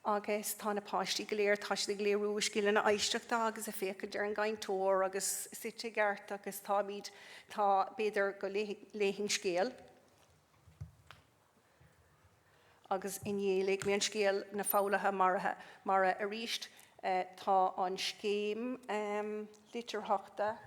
agus tá na páistí go léir, tá siad ag léiriú a scileanna éisteachta agus ag féachaint ar an gcainteoir agus suite i gceart agus táimid, tá, b'fhéidir go léifinn scéal. Agus inné léigh mé an scéal Na Foghlaithe Maraithe Mara arís. Tá an scéim litearthachta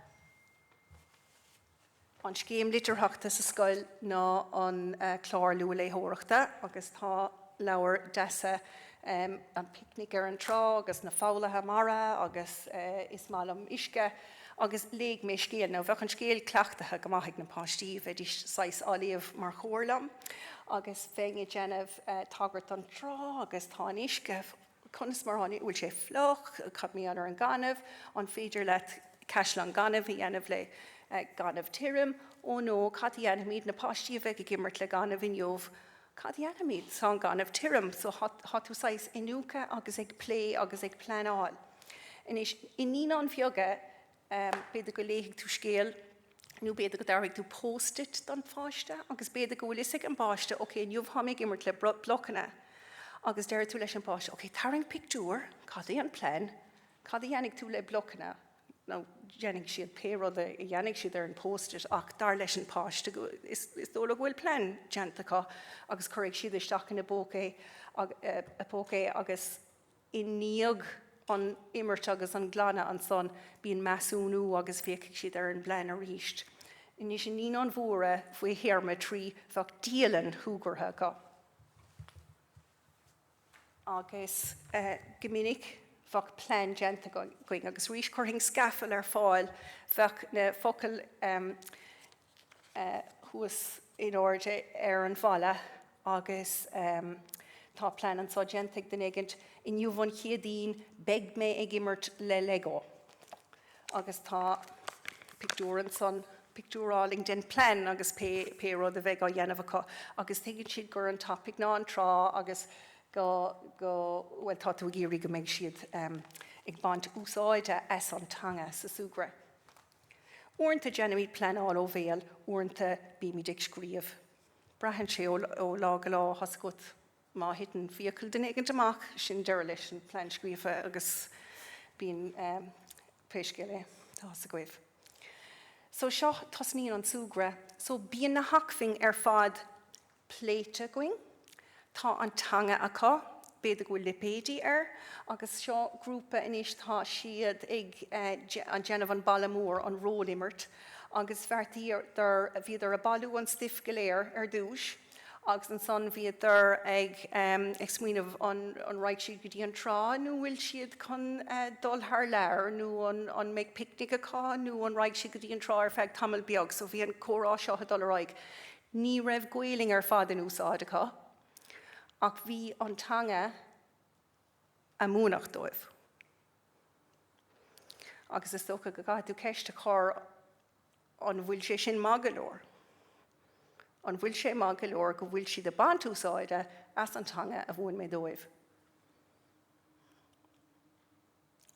an scéim litearthachta sa scoil ná an clár luathléitheoireachta agus tá leabhair deasa An Picnic ar an Trá agus Na Foghlaithe Mara agus Is Maith Liom Uisce. Agus léigh mé scéal. Now bheadh an scéal cleachtaithe go maith ag na páistí, bheidís saghas á léamh mar chór liom agus bheinn ag déanamh tagairt don trá agus tá an uisce, conas mar an bhfuil sé fliuch, cad mar gheall ar an gaineamh, an féidir leat caisleán gainimh a dhéanamh le gaineamh tirim, ó nó cad a dhéanfaimid, na páistí a bheidh ag imirt le gaineamh inniu, cad a dhéanfaimid, tá an gaineamh tirim, so tá tú saghas iniúchadh agus ag plé agus ag pleanáil. Anois, i Naíonáin Bheaga, b'fhéidir go léifidh tú scéal nó b'fhéidir go dtabharfaidh tú post-it don pháiste agus b'fhéidir go bhfuil fhios ag an bpáiste, ok, inniu tá mé ag imirt le blocanna agus deir tú leis an bpáiste, ok, tarraing pictiúr, cad é an plean, cad a dhéanfaidh tú le blocanna? Nó déanfaidh siad pé rud a dhéanfaidh siad ar an post-it ach dar leis an bpáiste is dóigh leo go bhfuil plean déanta acu agus cuirfidh siad isteach ina bpóca é. Póca é agus i ndiaidh an imirt agus an glanadh ansan bíonn measúnú agus féachfaidh siad ar an bplean arís. Anois i Naíonáin Mhóra faoi théarma 3 bheadh dialann shúgartha acu. Agus go minic bheadh plean déanta againn agus arís chuirfinn scafall ar fáil, bheadh na focail thuas in airde ar an bhalla agus tá plean anseo déanta ag duine éigint, inniu an Chéadaoin beidh mé ag imirt le Lego. Agus tá pictiúr ansan, pictiúr álainn den plean agus pé, pé rud a bheidh á dhéanamh acu. Agus tuigeann siad gur an topic ná an trá agus go, go, bhuel tá tú ag iarraidh go mbeidh siad ag baint úsáide as an teanga sa súgradh. Uaireanta déanaimid pleanáil ó bhéal, uaireanta bímid ag scríobh. Braitheann sé ó, ó lá go lá, tá 's agat. Má thiteann fiacail duine éigint amach, sin deireadh leis an plean scríofa agus bíonn pé scéal é, tá 's agaibh. So seo, tosnaíonn an súgradh. So bíonn na hacmhainn ar fad pléite againn. Tá an teanga acu, b'fhéidir go bhfuil lipéidí air, agus seo grúpa anois tá siad ag déanamh an balla mór, an ról-imirt, agus bheartaíodar, bhíodar ag bailiú an stuif go léir ar dtúis, Agus ansan bhíodar ag smaoineamh an raghaidh siad go dtí an trá nó bhfuil siad chun dul thar lear nó an mbeidh picnic acu nó an raghaidh siad go dtí an trá ar feadh tamall beag. So bhí an comhrá seo ag dul ar aghaidh. Ní raibh Gaolainn ar fad in úsáid acu ach bhí an teanga á múineadh dóibh. Agus is dócha go gcaithfidh tú ceist a chur An bhfuil sé sin maith go leor? An bhfuil sé maith go leor go bhfuil siad ag baint úsáide as an teanga a mhúin mé dóibh?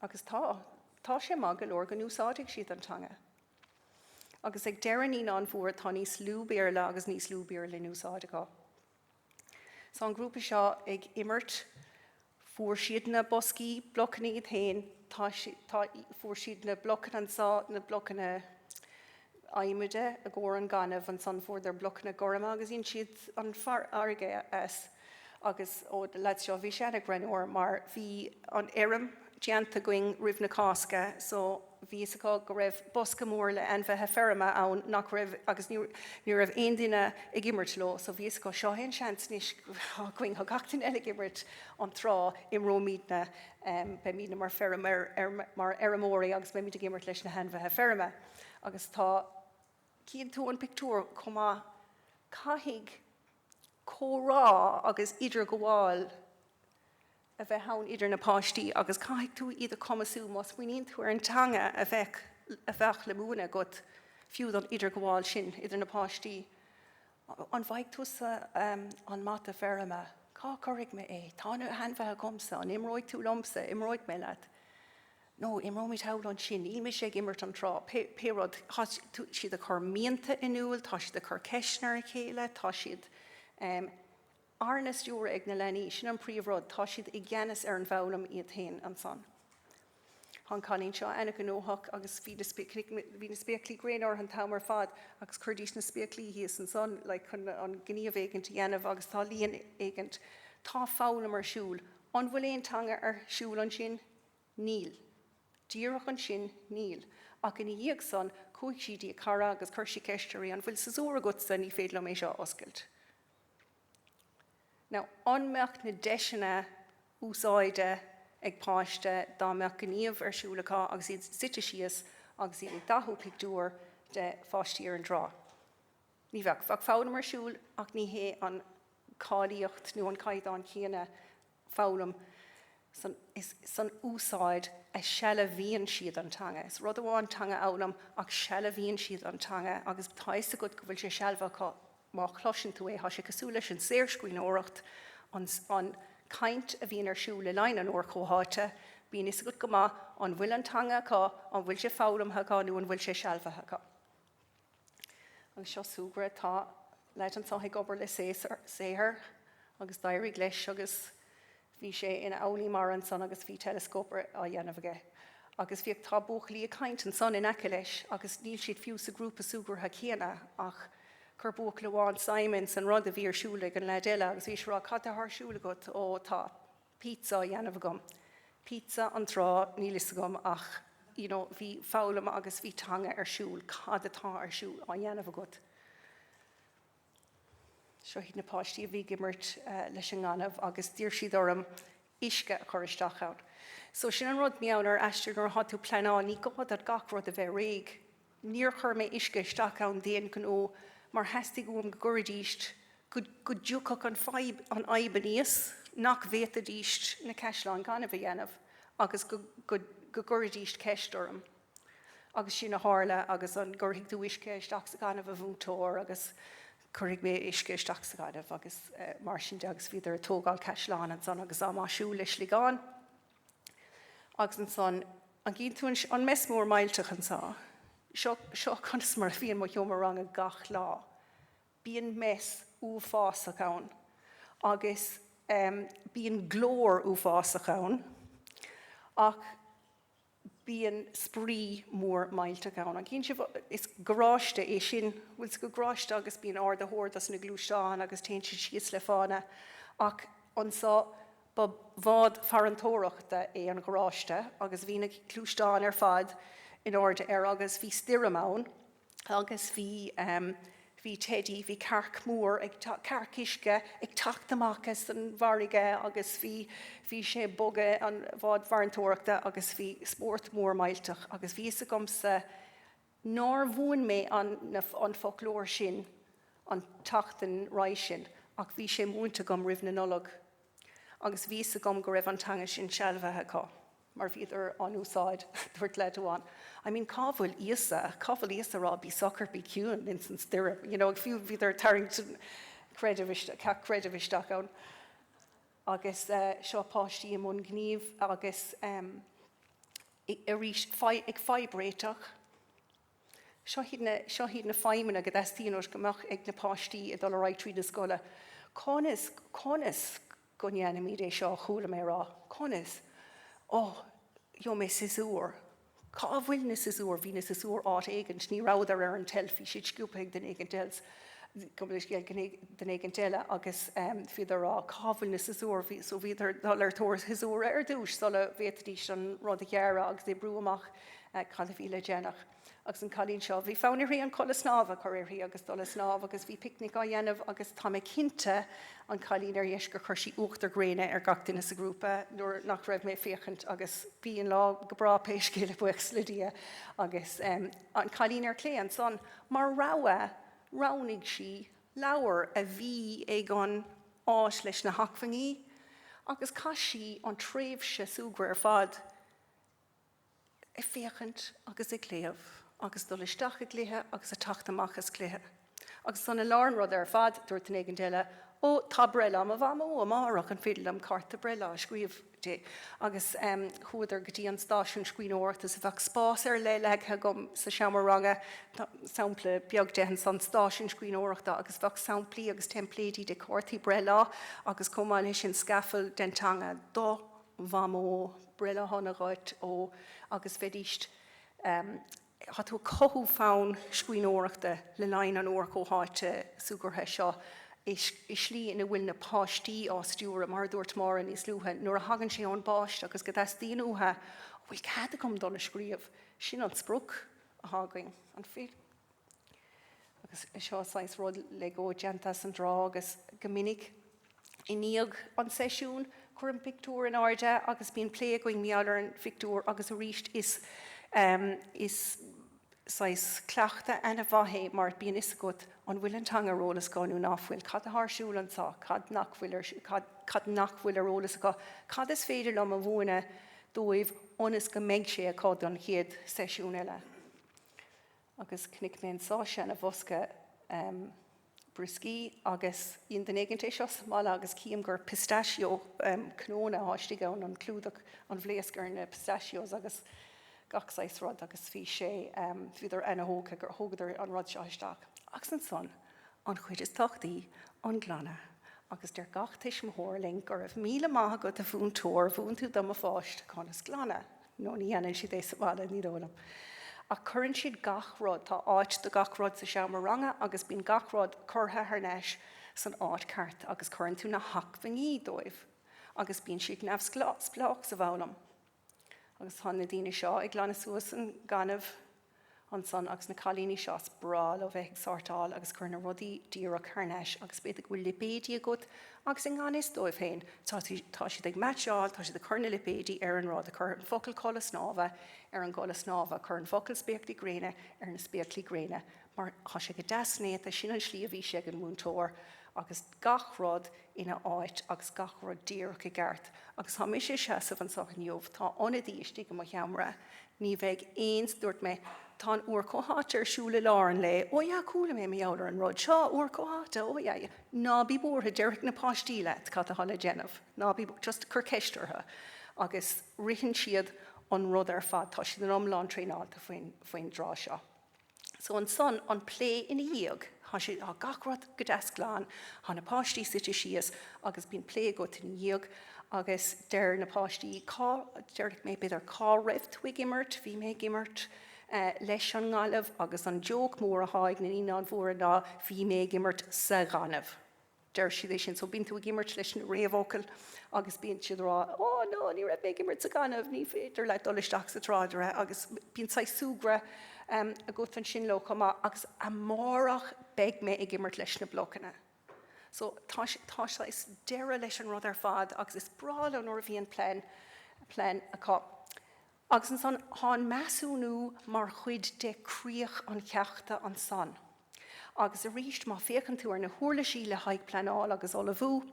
Agus tá. Tá sé maith go leor go n-úsáidfidh siad an teanga. Agus ag deireadh Naíonáin Mhóra tá níos lú Béarla agus níos lú Béarla in úsáid acu. So an grúpa seo ag imirt, fuair siad na boscaí blocanna iad féin, tá, tá, fuair siad na blocanna anseo, na blocanna adhmaid i gcomhair an gaineamh, ansan fuaireadar blocanna gorma agus dhein siad an fharraige as. Agus ó na lads seo, bhí sé ana-ghreannmhar mar bhí an fheirm déanta againn roimh na Cásca so bhí fhios acu go raibh bosca mór le ainmhithe feirme ann nach raibh agus ní ní raibh aon duine ag imirt leo so bhí fhios acu seo é an seans anois againn tá gach duine eile ag imirt an trá imreoimidne beimidne mar feirm mar fheirmeoirí agus beimid ag imirt leis na hainmhithe feirme agus tá Cíonn tú an pictiúr chomh maith caithfidh comhrá agus idirghabháil a bheith ann idir na páistí agus caithfidh tú iad a chumasú má smaoiníonn tú ar an teanga a bheadh a bheadh le múineadh agat fiú don idirghabháil sin idir na páistí. An bhfaighidh tusa an mata feirme? Cá gcuirfidh mé é? Tá na hainmhithe agamsa, an imreoidh tú liomsa? Imreoidh mé leat. Nó imreoimid thall ansin, níl mise ag imirt an trá, pé rud. Tá siad ag cur mianta in iúl, tá siad ag cur ceisteanna ar a chéile, tá siad arna stiúradh ag na leanaí, sin an príomhrud, tá siad i gceannas ar an bhfoghlaim iad féin ansan. Tá an cailín seo ana-ghnóthach agus bhí na bhí na spéaclaí gréine uirthi an t-am ar fad agus chuiridís na spéaclaí thíos ansan like chun an gníomh éigint a dhéanamh agus tá líon éigint. Tá foghlaim ar siúl. An bhfuil aon teanga ar siúl ansin? Níl. Díreach ansin, níl. Ach ina dhiaidh san, chuaigh sí dtí a cara agus chuir sí ceist uirthi, an bhfuil siosúr agatsa, ní féidir liom é seo a oscailt. Now, an mbeadh na deiseanna úsáide ag páiste dá mbeadh gníomh ar siúl acu agus iad suite síos agus iad ag dathú pictiúr de pháistí ar an dtrá? Ní bheadh. Bheadh foghlaim ar siúl ach ní hé an cáilíocht nó an caighdeán céanna foghlaim san, is san úsáid a sealbhaíonn siad an teanga. Is rud amháin teanga a fhoghlaim ach sealbhaíonn siad an teanga agus tá fhios agat go bhfuil sé sealbhaithe acu má chloiseann tú é. Tá sé cosúil leis an saorscríbhneoireacht, an, an caint a bhíonn ar siúl le linn an uair chomhtháite, bíonn fhios agat go maith an bhfuil an teanga acu, an bhfuil sé foghlamtha acu nó an bhfuil sé sealbhaithe acu. Agus seo súgradh, tá leaid anseo ag obair le saothar agus d'éirigh leis agus bhí sé ina fhoghlaí mara ansan agus bhí teileascóp á dhéanamh aige. Agus bhíodh, tá buachaillí ag caint ansan in aice leis agus níl siad fiú sa grúpa súgartha céanna ach. Chuir buachaill amháin suim san rud a bhí ar siúl ag an leaid eile agus bhí sé ag rá 'Cad atá ar siúl agat? 'Ó, tá pizza á dhéanamh agam. Pizza an trá, níl fhios agam ach you know bhí foghlaim agus bhí teanga ar siúl, cad atá ar siúl á dhéanamh agat? Seo iad na páistí a bhí ag imirt leis an ngaineamh agus d'iarr siad orm uisce a chur isteach ann. So sin an rud, mar gheall ar Aistear nuair atá tú ag pleanáil, ní gá duit gach rud a bheith réidh. Níor chuir mé uisce isteach ann d'aon ghnó mar theastaigh uaim go gcuirfidís, go dtiocfadh an fadhb, an fhadhb aníos, nach bhféadfaidís na caisleáin gainimh a dhéanamh agus go, go, go gcuirfidís ceist orm. Agus sin a tharla agus an gcuirfidh tú uisce isteach sa ghaineamh a mhúinteoir agus cuirfidh mé uisce isteach sa ghaineamh agus mar sin de agus bhíodar ag tógáil caisleáin ansan agus á maisiú le sligeáin. Agus ansan, an gcíonn tú an mess mór millteach anseo? Seo, seo conas mar a bhíonn mo sheomra ranga gach lá. Bíonn mess uafásach ann agus bíonn glór uafásach ann ach bíonn spraoi mór millteach ann. An gcíonn sibh, is garáiste é sin, bhfuil 's agat garáiste agus bíonn ardaitheoir dos na gluaisteáin agus téann siad síos le fána ach anseo Ba bhád farantóireachta é an gharáiste agus bhí na gluaisteáin ar fad in airde air agus bhí stoirm ann agus bhí, bhí Teidí, bhí cearc mór ag, cearc uisce ag teacht amach as an bhfarraige agus bhí, bhí sé ag bogadh an bhád farantóireachta agus bhí spórt mór millteach agus bhí fhios agamsa nár mhúin mé an, an foclóir sin an tseachtain roimhe sin ach bhí sé múinte agam roimh na Nollag agus bhí fhios agam go raibh an teanga sin sealbhaithe acu mar bhíodar á n-úsáid, dúirt leaid amháin, I mean cá bhfuil Íosa, cá bhfuil Íosa ag rá bí socair, bí ciúin ins an stoirm, you know, fiú bhíodar ag tarraingt creideamh isteach, creideamh isteach ann. Agus seo páistí i mbun gnímh agus arís ag fadhbréiteach. Seo iad na, seo iad na feidhmeanna go dteastaíonn uait go mbeadh ag na páistí ag dul ar aghaidh tríd na scoile. Conas, conas go ndéanfaimid é seo a chuala mé a rá? Conas? Ó, gheobhaidh mé siosúr. Cá bhfuil na siosúir? Bhí na siosúir áit éigint, ní rabhadar ar an tseilf, bhí siad sciobtha ag duine éigint else, duine éigint eile agus bhíodar a rá cá bhfuil na siosúir? Bhí, so bhíodar ag dul ar tóir siosúra ar dtús sula bhféadfaidís an rud a ghearradh agus oibriú amach cad a bhí le déanamh. Agus an cailín seo, bhí fonn uirthi an culaith snámha a chur uirthi agus dul ag snámh agus bhí picnic á dhéanamh agus tá mé cinnte, an cailín ar dheis, gur chuir sí uachtar gréine ar gach duine sa ghrúpa nuair nach raibh mé ag féachaint agus bhí an lá go breá pé scéal é, buíochas le Dia. Agus an cailín ar clé ansan, mar rogha, roghnaigh sí leabhar a bhí ag an áit leis na hacmhainní agus chaith sí an tréimhse súgradh ar fad ag féachaint agus ag léamh agus dul isteach i gcluiche agus ag teacht amach as cluiche. Agus ansan i lár an ruda ar fad, dúirt duine éigin eile, Ó, tá breithlá mo mhamó amárach, an féidir liom cárta breithlá a scríobh di? Agus chuadar go dtí an stáisiún scríbhneoireachta so bheadh spás ar leith leagtha agam sa seomra ranga, sampla beag de ansan, stáisiún scríbhneoireachta agus bheadh samplaí agus teimpléidí de chártaí breithlá agus chomh maith leis sin scafall den teanga do Mhamó, breithlá shona dhuit, ó, agus bheidís, tá tú ag cothú fonn scríbhneoireachta le linn an uair chomhtháite súgartha seo i slí ina bhfuil na páistí á stiúradh, mar a dúirt Máire níos luaithe, nuair a thagann sé ón bpáiste agus go dteastaíonn uathu, an bhfuil cead agam dul a scríobh? Sin an sprioc atá againn. An féidir? Agus seo saghas rud Lego déanta as an dtrá agus go minic i ndiaidh an seisiúin cuirim pictiúr in airde agus bíonn plé againn mar gheall ar an phictiúr agus arís is is saghas cleachtadh ana-mhaith é mar bíonn fhios agat an bhfuil an teanga ar eolas acu nó ná fuil, cad atá ar siúl anseo, cad nach bhfuil ar cad cad nach bhfuil ar eolas acu, cad is féidir liom a mhúineadh dóibh ionas go mbeidh sé acu don chéad seisiún eile. Agus chonaic mé anseo seana bhosca brioscaí agus dhein duine éigint é seo sa mbaile agus cím gur pistachio cnónna atá istigh ann, an clúdach, an bhlaosc ar na pistachios agus gach saghas rud agus bhí sé, bhíodar ana-thógtha gur thógadar an rud seo isteach. Agus ansan, an chuid is tábhachtaí, an glanadh. Agus deir gach tuismitheoir linn go raibh míle maith agat a mhúinteoir, mhúin tú do mo pháiste conas glanadh. nó ní dhéanann siad é sa bhaile, ní dóigh liom. Ach cuireann siad gach rud, tá áit do gach rud sa seomra ranga agus bíonn gach rud curtha thar n-ais san áit ceart agus cuireann tú na hacmhainní dóibh agus bíonn siad neamhspleách sa bhfoghlaim. Agus tá na daoine seo ag glanadh suas an gaineamh ansan agus na cailíní seo is breá leo bheith ag sórtáil agus cur na rudaí díreach thar n-ais agus b'fhéidir go bhfuil lipéidí agat agus i ngan fhios dóibh féin tá tá siad ag meaitseáil, tá siad ag cur na lipéidí ar an rud, ag cur an focal culaith snámha ar an gculaith snámha, cur an focal spéaclaí gréine ar na spéaclaí gréine mar tá sé go deas néata, sin an slí a bhí sé ag an múinteoir agus gach rud ina áit agus gach rud díreach i gceart. Agus tá mise ag seasamh anseo inniu, tá ionadaí istigh i mo sheomra, ní bheidh aon, dúirt mé, tá an uair chomhtháite ar siúl i lár an lae, ó yeah, chuala mé mar gheall ar an rud seo, uair chomhtháite, ó yeah, yeah. Ná bí buartha, déarfaidh na páistí leat cad atá le déanamh, ná bí, just cuir ceist orthu agus ritheann siad an rud ar fad, tá siad in iomlán traenáilte faoin, faoin dtráth seo. So ansan, an plé ina dhiaidh, tá sé, tá gach rud go deas glan, tá na páistí suite síos agus bíonn plé agat ina dhiaidh agus deir na páistí cá, déarfaidh mé b'fhéidir cá raibh tú ag imirt, bhí mé ag imirt leis an ngaineamh agus an joke mór atá ag na Naíonáin Mhóra ná bhí mé ag imirt sa ghaineamh. Deir siad é sin. So bíonn tú ag imirt leis na réamhfhocail agus bíonn siad ag rá, oh no, ní raibh mé ag imirt sa ghaineamh, ní féidir leat dul isteach sa tráidire agus bíonn saghas súgradh agat ansin leo chomh maith agus amárach beidh mé ag imirt leis na blocanna. So tá tá saghas deireadh leis an rud ar fad agus is breá leo nuair a bhíonn plean plean acu. Agus ansan tá an measúnú mar chuid de críoch an cheachta ansan. Agus arís, má féachann tú ar na huirlisí le haghaidh pleanáil agus ullmhú,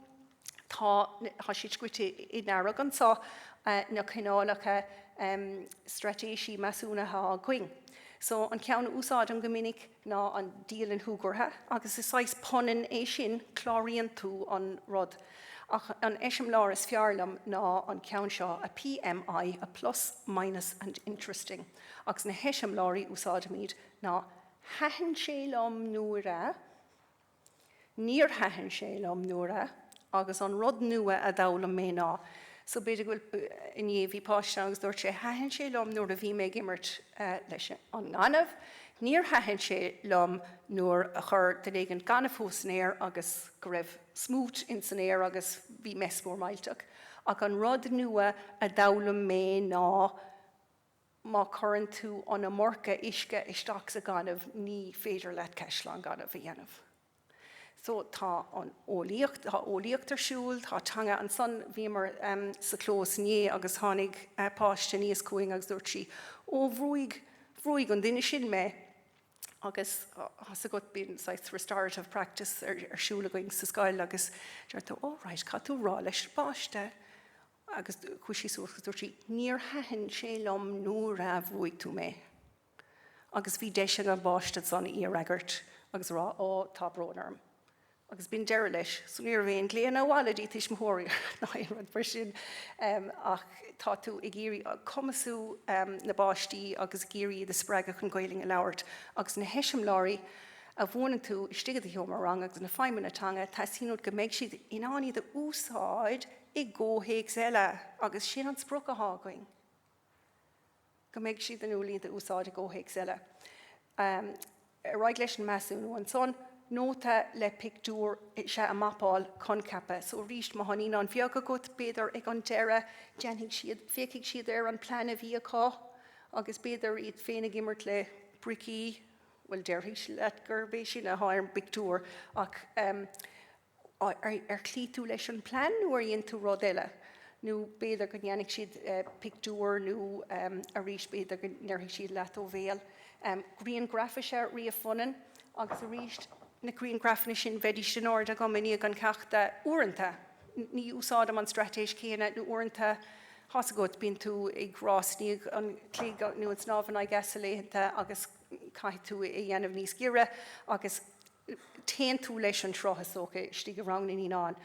tá, tá siad scrite i ndearg anso, na cineálacha straitéisí measúnaithe atá againn. So, an ceann a úsáidim go minic ná an dialann shúgartha, agus is saghas punann é sin, cláraíonn tú an rud. Ach an eiseamláir is fearr liom ná an ceann seo, a PMI, a plus, minus and interesting. Agus na heiseamláirí úsáidimid ná Thaitin sé liom nuair a, Níor thaitin sé liom nuair a, agus an rud nua a d'fhoghlaim mé ná. So b'fhéidir go bhfuil, inné bhí páiste ann agus dúirt sé, thaitin sé liom nuair a bhí mé ag imirt leis an ngaineamh, níor thaitin sé liom nuair a chuir duine éigin gaineamh thuas san aer agus go raibh smúit ins an aer agus bhí mess mór millteach. Ach an rud nua a d'fhoghlaim mé ná, má chuireann tú an iomarca uisce isteach sa ghaineamh ní féidir leat caisleán gainimh a dhéanamh. So tá an eolaíocht, tá eolaíocht ar siúl, tá teanga. Ansan bhíomar sa chlós inné agus tháinig páiste aníos chugainn agus dúirt sí, ó bhrúigh, bhrúigh an duine sin mé. Agus tá 'fhios agat bíonn saghas restorative practice ar siúl againn sa scoil agus deir tú, oh right, caithfidh tú rá leis an bpáiste Agus chuaigh sí suas agus dúirt sí, Níor thaitin sé liom nuair a bhrúigh tú mé. Agus bhí deis ag an bpáiste ansan í a fhreagairt agus a rá, Ó, tá brón orm. Agus b'in deireadh leis. So ní raibh aon glaonna abhaile dtí tuismitheoirí ná aon rud mar sin. Ach tá tú ag iarraidh cumasú na bpáistí agus ag iarraidh iad a spreagadh chun Gaelainn a labhairt agus na heiseamláirí a mhúineann tú istigh i do sheomra ranga agus na feidhmeanna teanga, teastaíonn uait go mbeidh siad in ann iad a úsáid i gcomhthéacs eile agus sin an sprioc atá againn, go mbeidh siad inniúil iad a úsáid i gcomhthéacs eile. Ar aghaidh leis an measúnú ansan, nóta le pictiúr is ea an mapáil coincheapa. So arís, má tá naíonáin bheaga agat, b'fhéidir ag an deireadh, déanfaidh siad, féachfaidh siad ar an plean a bhí acu agus b'fhéidir iad féin ag imirt le bricí, bhuel déarfaidh siad leat gurb é sin atá ar an bpictiúr ach Ar chloígh tú leis an bplean nó ar dhein tú rud eile? Nó b'fhéidir go ndéanfaidh siad pictiúr nó arís b'fhéidir go ndéarfaidh siad leat ó bhéal. Grianghraif is ea ríomhphunann agus arís na grianghrafanna sin bheidís in airde agam i ndiaidh an cheachta uaireanta. Ní úsáidim an straitéis chéanna nó uaireanta tá's agat bíonn tú ag rás i ndiaidh an chloig nó ag snámh in aghaidh easa laethanta agus caithfidh tú é a dhéanamh níos giorra agus téann tú leis an sruth, is dócha, istigh i rang na naíonán.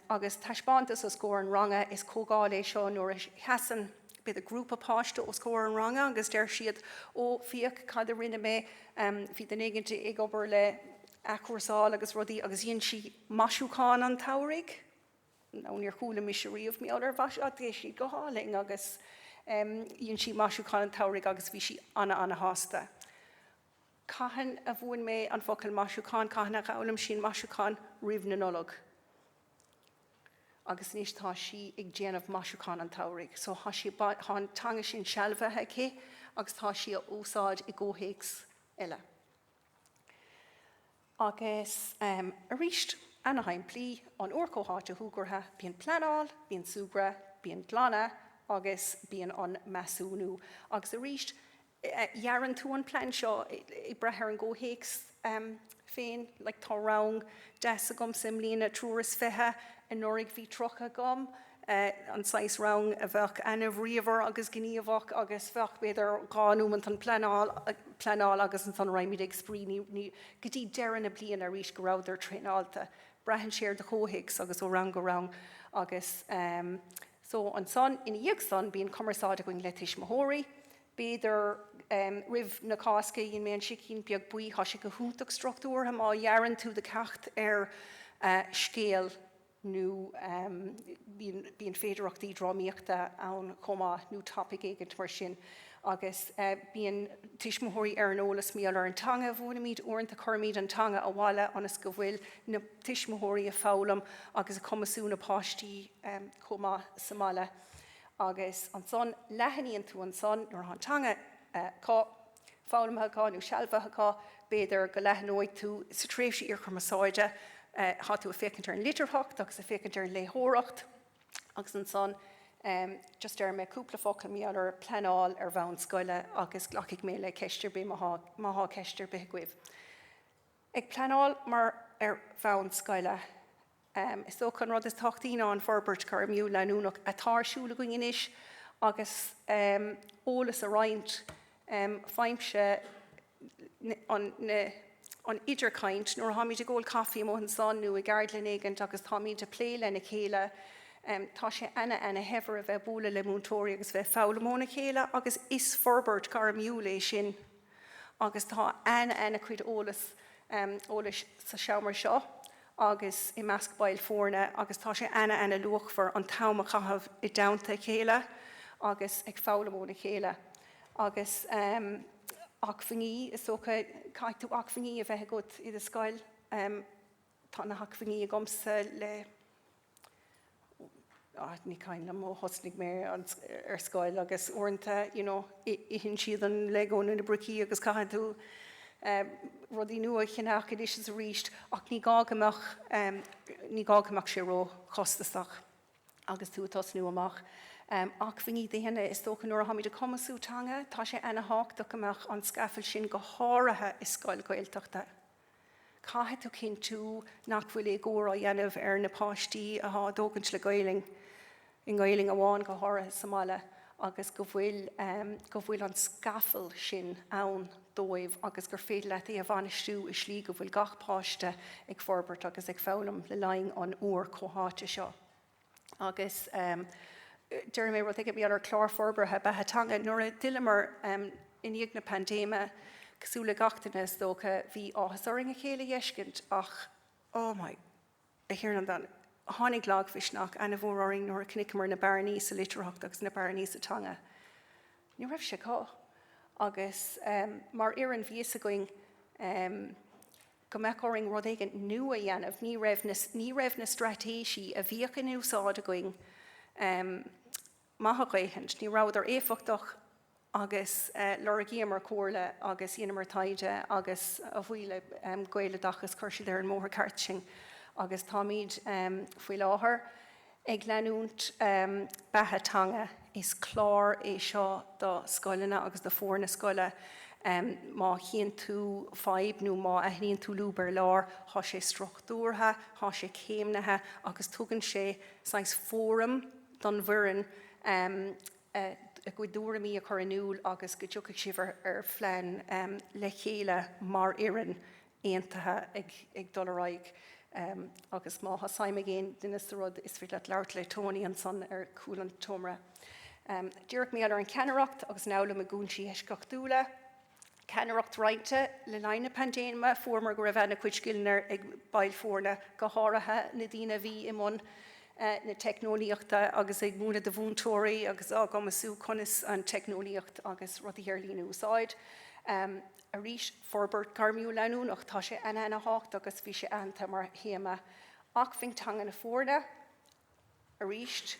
Agus taispeántas os comhair an ranga, is comhdháil é seo nuair a sheasann, b'fhéidir, grúpa páiste os comhair an ranga agus deir siad, Ó, féach cad a rinne mé, bhí duine éigin ag obair le athchúrsáil agus rudaí agus dhein sí maisiúchán an tsamhraidh. Nó níor chuala mise riamh mar gheall ar mhaisiúchán, tá siad go hálainn agus. Dhein sí maisiúchán an tsamhraidh agus bhí sí ana-ana-shásta. Cathain a mhúin mé an focal maisiúchán? Cathain a d'fhoghlaim sí an maisiúchán? Roimh na Nollag. Agus anois tá sí ag déanamh maisiúchán an tsamhraidh. So tá sí, tá an teanga sin sealbhaithe aici agus tá sí á úsáid i gcomhthéacs eile. Agus arís, ana-shimplí, an uair chomhtháite shúgartha, bíonn pleanáil, bíonn súgradh, bíonn glanadh agus bíonn an measúnú. Agus arís, dhearann tú an plean seo ag brath ar an gcomhthéacs féin. Like tá rang deas agamsa i mbliana, 23, anuraidh bhí 30 agam. an saghas rang a bheadh ana-bhríomhar agus gníomhach agus bheadh b'fhéidir 2 nóimeant an pleanáil, pleanáil agus ansan raghaimid ag spraoi ní, ní, go dtí deireadh na bliana arís go rabhadar traenáilte. Braitheann sé ar do chomhthéacs agus ó rang go rang agus ehm so ansan ina dhiaidh san bíonn cumarsáid againn le tuismitheoirí, b'fhéidir ehm roimh na Cásca dhein mé an sicín beag buí, tá sé go hiontach struchtúrtha má dhearann tú do cheacht ar eh scéal nó bíonn féidearthachtaí drámaíochta ann chomh maith, nó topaic éigint mar sin. Agus bíonn tuismitheoirí ar an eolas mar gheall ar an teanga a mhúinimid. Uaireanta cuirimid an teanga abhaile ionas go bhfuil na tuismitheoirí ag foghlaim agus ag cumasú na páistí chomh maith sa mbaile. Agus ansan leathnaíonn tú ansan nuair atá an teanga acu. foghlamtha acu nó sealbhaithe acu, b'fhéidir go leathnóidh tú sa tréimhse iarchumarsáide, tá tú ag féachaint ar an litearthacht agus ag féachaint ar an léitheoireacht agus ansan just déarfaidh mé cúpla focal mar gheall ar pleanáil ar bhonn scoile agus glacfaidh mé le ceist ar bith má tá ceist ar bith agaibh. Ag pleanáil mar ar bhonn scoile. Is dócha an rud is tábhachtaí ná an forbairt ghairmiúil leanúnach atá ar siúl againn anois agus eolas a roinnt. Faighimse an an idirchaint nuair atháimid ag ól caife amuigh ansan nó i gceardlann éigint agus táimid ag plé lena chéile. Tá sé ana ana shaibhir a bheith ag bualadh le múinteoirí agus bheith ag foghlaim óna chéile agus is forbairt ghairmiúil é sin. agus tá an-an-chuid eolas eolais sa seomra seo agus i measc baill foirne agus tá sé ana-ana-luachmhar an t-am a chaitheamh i dteannta a chéile agus ag foghlaim óna chéile. Agus acmhainní, is dócha, caithfidh tú acmhainní a bheith agat i do scoil. Tá na hacmhainní agamsa le. Ní cuimhin liom ó thosnaigh mé ar scoil agus uaireanta you know itheann siad an Lego nó na bricí agus caithfidh tú rudaí nua a cheannach anois is arís ach ní gá go mbeadh ní gá go mbeadh sé ró-chostasach agus tú ag tosnú amach. Acmhainní daonna, is dócha nuair atháimid ag cumasú teanga tá sé ana-thábhachtach go mbeadh an scafall sin go háirithe i scoil Ghaeltachta. Caithfidh tú cinntiú nach bhfuil éagóir á dhéanamh ar na páistí atá á dtógaint le Gaelainn, i nGaelainn amháin go háirithe sa mbaile, agus go bhfuil go bhfuil an scafall sin ann dóibh agus gur féidir leat é a bhainistiú i slí go bhfuil gach páiste ag forbairt agus ag foghlaim le linn an uair chomhtháite seo. Agus déarfaidh mé rud éigin mar gheall ar chlár forbartha beatha teanga. Nuair a d'fhilleamar i ndiaidh na paindéime, cosúil le gach duine is dócha, bhí áthas orainn a chéile a dh'fheiscint ach oh my, a Thiarna an domhain, tháinig lagmhisneach ana-mhór orainn nuair a chonaiceamar na bearnaí sa litearthacht agus na bearnaí sa teanga. Ní raibh sé acu. Agus mar fhoireann bhí fhios againn go mbeadh orainn rud éigin nua a dhéanamh. Ní raibh na, ní raibh na straitéisí a bhíodh in úsáid againn maith a dhóthain. Ní rabhadar éifeachtach agus lorgaíomar comhairle agus dheineamar taighde agus a bhuí le Gaeloideachas chuir siad ar an mbóthar ceart sinn agus táimid faoi láthair Ag leanúint Beatha Teanga, is clár é seo do scoileanna agus do foirne scoile. Má chíonn tú fadhb nó má aithníonn tú lúb ar lár, tá sé struchtúrtha, tá sé céimnithe agus tugann sé saghas fóram don bhfoireann a gcuid tuairimí a chur in iúl agus go dtiocfaidh sibh ar phlean le chéile mar fhoireann aontaithe ag dul ar aghaidh agus má tá suim ag aon duine sa rud is féidir leat labhairt le Tony ansan ar chúl an tseomra. Díreach mar gheall ar an cheannaireacht agus an fhoghlaim i gcúinsí eisceachtúla. Ceannaireacht roinnte le linn na paindéime fuaireamar go raibh ana-chuid scileanna ag baill foirne, go háirithe na daoine a bhí i mbun. na teicneolaíochta agus ag múineadh do mhúinteoirí agus á gcumasú conas an teicneolaíocht agus rudaí ar líne a úsáid. Arís, forbairt gairmiúil leanúnach, tá sé ana-ana-thábhachtach agus bhí sé aitheanta mar théama. Acmhainn teanga na foirne, arís,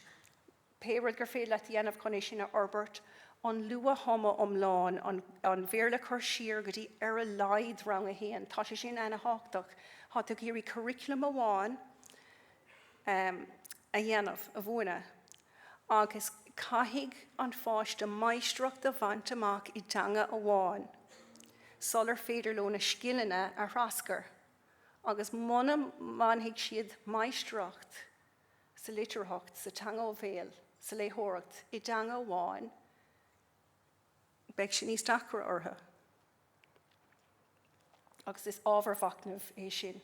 pé rud gur féidir leat a dhéanamh chun é sin a fhorbairt, an luath-thumadh iomlán, an Bhéarla a chur siar go dtí ar a laghad rang a haon, tá sé sin ana-thábhachtach. Tá tú ag iarraidh curriculum amháin a dhéanamh, a mhúineadh, agus caithfidh an pháiste máistreacht a bhaint amach i dteanga amháin sular féidir leo na scileanna a thraschur, agus muna mbainfidh siad máistreacht sa litearthacht, sa teanga ó bhéal, sa léitheoireacht i dteanga amháin, beidh sé níos deacra orthu. Agus is ábhar mhachnaimh é sin.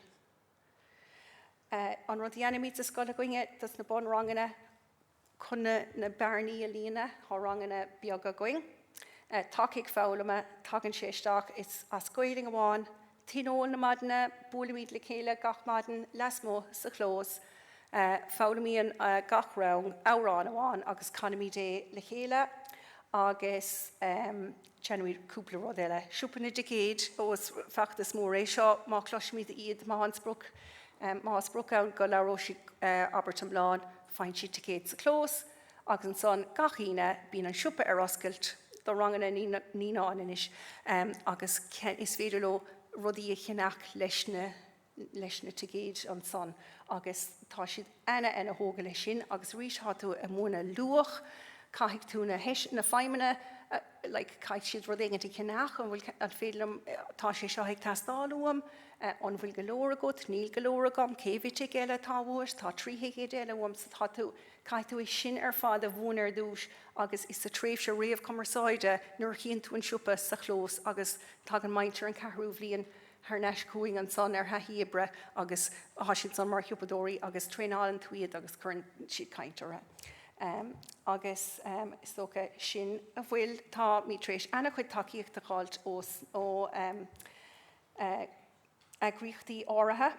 An rud a dhéanaimid sa scoil againne dos na bunranganna chun na bearnaí a líonadh, tá ranganna beaga againn. Tacaíocht foghlama, tagann sé isteach, is as Gaelainn amháin, Tionól na maidine, buailimid le chéile gach maidin lasmuigh sa chlós. Foghlaimíonn gach rang amhrán amháin agus canaimid é le chéile agus déanaimid cúpla rud eile. Siopa na dticéad, ó is feachtas mór é seo, má chloisimid iad, má an sprioc, má sprioc ann go labhróidh siad abairt iomlán, faigheann siad ticéad sa chlós. Agus ansan gach Aoine bíonn an siopa ar oscailt do ranganna naíonáin anois agus is féidir leo rudaí a cheannach leis na leis na ticéid ansan agus tá siad ana ana thógtha leis sin agus arís tá tú ag múineadh luach, caithfidh tú na na feidhmeanna like caithfidh siad rud éigin a cheannach, an bhfuil an féidir liom tá sé seo ag teastáil uaim, an bhfuil go leor agat, níl go leor agam, cé mhéad ticéad eile atá uait, tá 3 thicéad eile uaim so tá tú Caithfidh tú é sin ar fad a mhúineadh ar dtús agus is sa tréimhse réamhchumarsáide nuair a chíonn tú an siopa sa chlós agus tagann muintir an ceathrú bhliain thar n-ais chugainn ansan ar thaithí oibre agus tá siad ansan mar shiopadóirí agus traenálann tú iad agus cuireann siad caint orthu. Agus is dócha sin a bhfuil, táimid tar éis ana-chuid tacaíocht a fháilt ó eagraíochtaí áirithe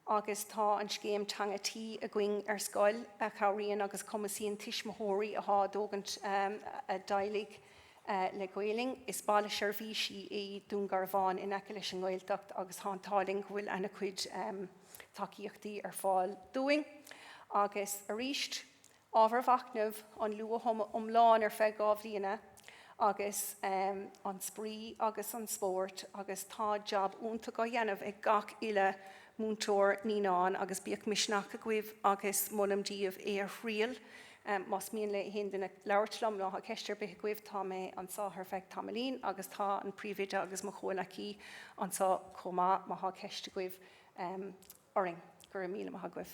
agus tá an scéim Teanga Tí againn ar scoil a chabhraíonn agus cumasaíonn tuismitheoirí atá ag tógaint a dteaghlaigh le Gaolainn. Is baile seirbhísí é Dún Garbhán in aice leis an nGaeltacht agus tá an t-ádh linn go bhfuil ana-chuid tacaíochtaí ar fáil dúinn. Agus arís, Ábhar mhachnaimh, an luath-thumadh iomlán ar feadh 2 bhliana agus an spraoi agus an spórt agus tá jab iontach á dhéanamh ag gach uile múinteoir naíonán agus bíodh misneach agaibh agus molaim daoibh é a thriail. Más mian le haon duine labhairt liom nó tá ceist ar bith agaibh tá mé anseo ar feadh tamaillín agus tá an príomhoide agus mo chomhleacaí anseo chomh maith má tá ceist agaibh. orainn. Go raibh míle maith agaibh.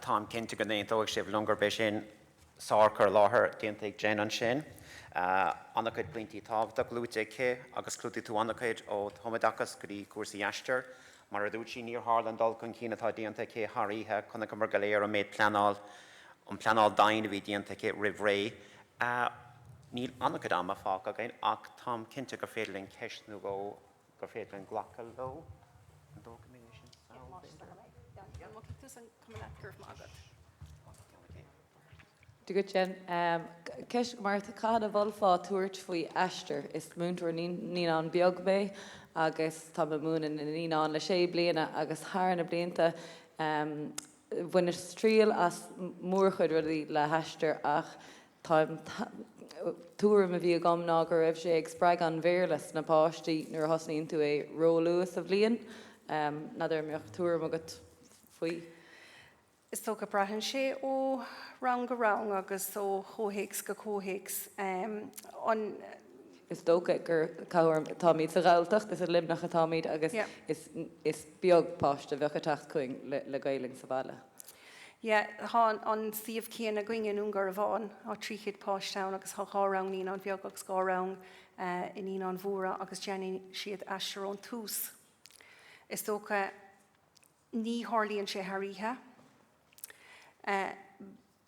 Táim cinnte go n-aontóidh sibh liom gurb é sin sár-chur i láthair déanta ag Jen ansin. An-chuid pointí tábhachtach luaite aici agus chlúdaigh tú an-chuid ó thumoideachas go dtí cúrsaí Aistear. Mar a dúirt sí, níor tharla an dul chun cinn atá déanta aici thar oíche, chonaiceamar go léir an méid pleanáil, an pleanáil dian a bhí déanta aici roimh ré. Níl an-chuid ama fágtha againn ach táim cinnte gur féidir linn ceist nó dhó, gur féidir linn glacadh leo. An dtógfaidh mé é sin sall, b'fhéidir? Dia dhuit, Jen. Ceist agam ort, cathain a mholfá tabhairt faoi Aistear? Is múinteoir naíonán beag mé agus tá mé ag múineadh na naíonán le sé bliana agus thar na blianta Bhaineas triail as mórchuid rudaí le hAistear ach táim, tuairim a bhí agam ná go raibh sé ag spreagadh an Bhéarla sna páistí nuair a thosnaíonn tú é róluath sa bhliain. N'fheadar an mbeadh tuairim agat faoi? Is dócha braitheann sé ó rang go rang agus ó chomhthéacs go comhthéacs. An. Is dócha gur, táimid sa Ghalltacht, is i Luimneach atáimid agus is is beag páiste a bheadh ag teacht chugainn le le Gaelainn sa bhaile. Yeah, tá an suíomh céanna againn i nDún Garbhán, tá 300 páiste ann agus tá dhá rang naíonán bheag agus dhá rang i naíonáin mhóra agus déanann siad Aistear ón tús. Is dócha ní tharlaíonn sé thar oíche.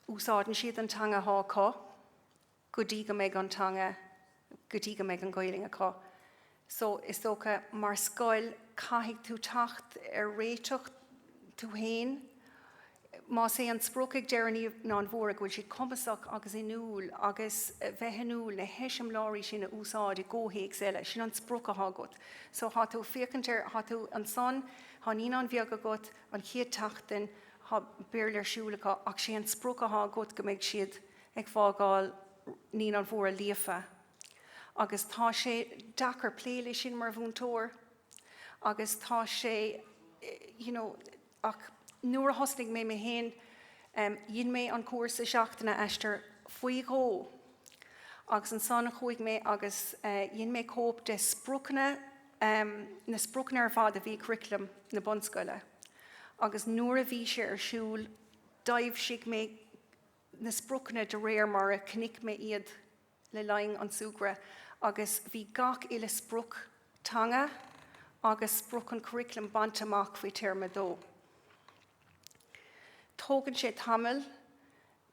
Úsáideann siad an teanga atá acu. go dtí go mbeidh an teanga, go dtí go mbeidh an Ghaelainn acu. So, is dócha, mar scoil, caithfidh tú teacht ar réiteach tú féin. Más é an sprioc ag deireadh Naíonáin Mhóra go bhfuil siad cumasach agus inniúil agus bheith inniúil na heiseamláirí sin a úsáid i gcomhthéacs eile, sin an sprioc atá agat. So, tá tú ag féachaint ar, tá tú ansan, tá Naíonáin Bheaga agat, an chéad tseachtain, tá Béarla ar siúl acu ach sé an sprioc atá agat go mbeidh siad ag fágáil Naíonáin Mhóra líofa. Agus tá sé deacair plé le sin mar mhúinteoir agus tá sé, you know, ach nuair a thosnaigh mé mé féin, dhein mé an cúrsa seachtaine Aistear faoi dhó agus ansan chuaigh mé agus dhein mé cóip de spriocanna, na spriocanna ar fad a bhí i curriculum na bunscoile agus nuair a bhí sé ar siúl d'aibhsigh mé na spriocanna de réir mar a chonaic mé iad le linn an tsúgradh agus bhí gach uile sprioc teanga agus sprioc an churaclaim bainte amach faoi téarma 2. Tógann sé tamall,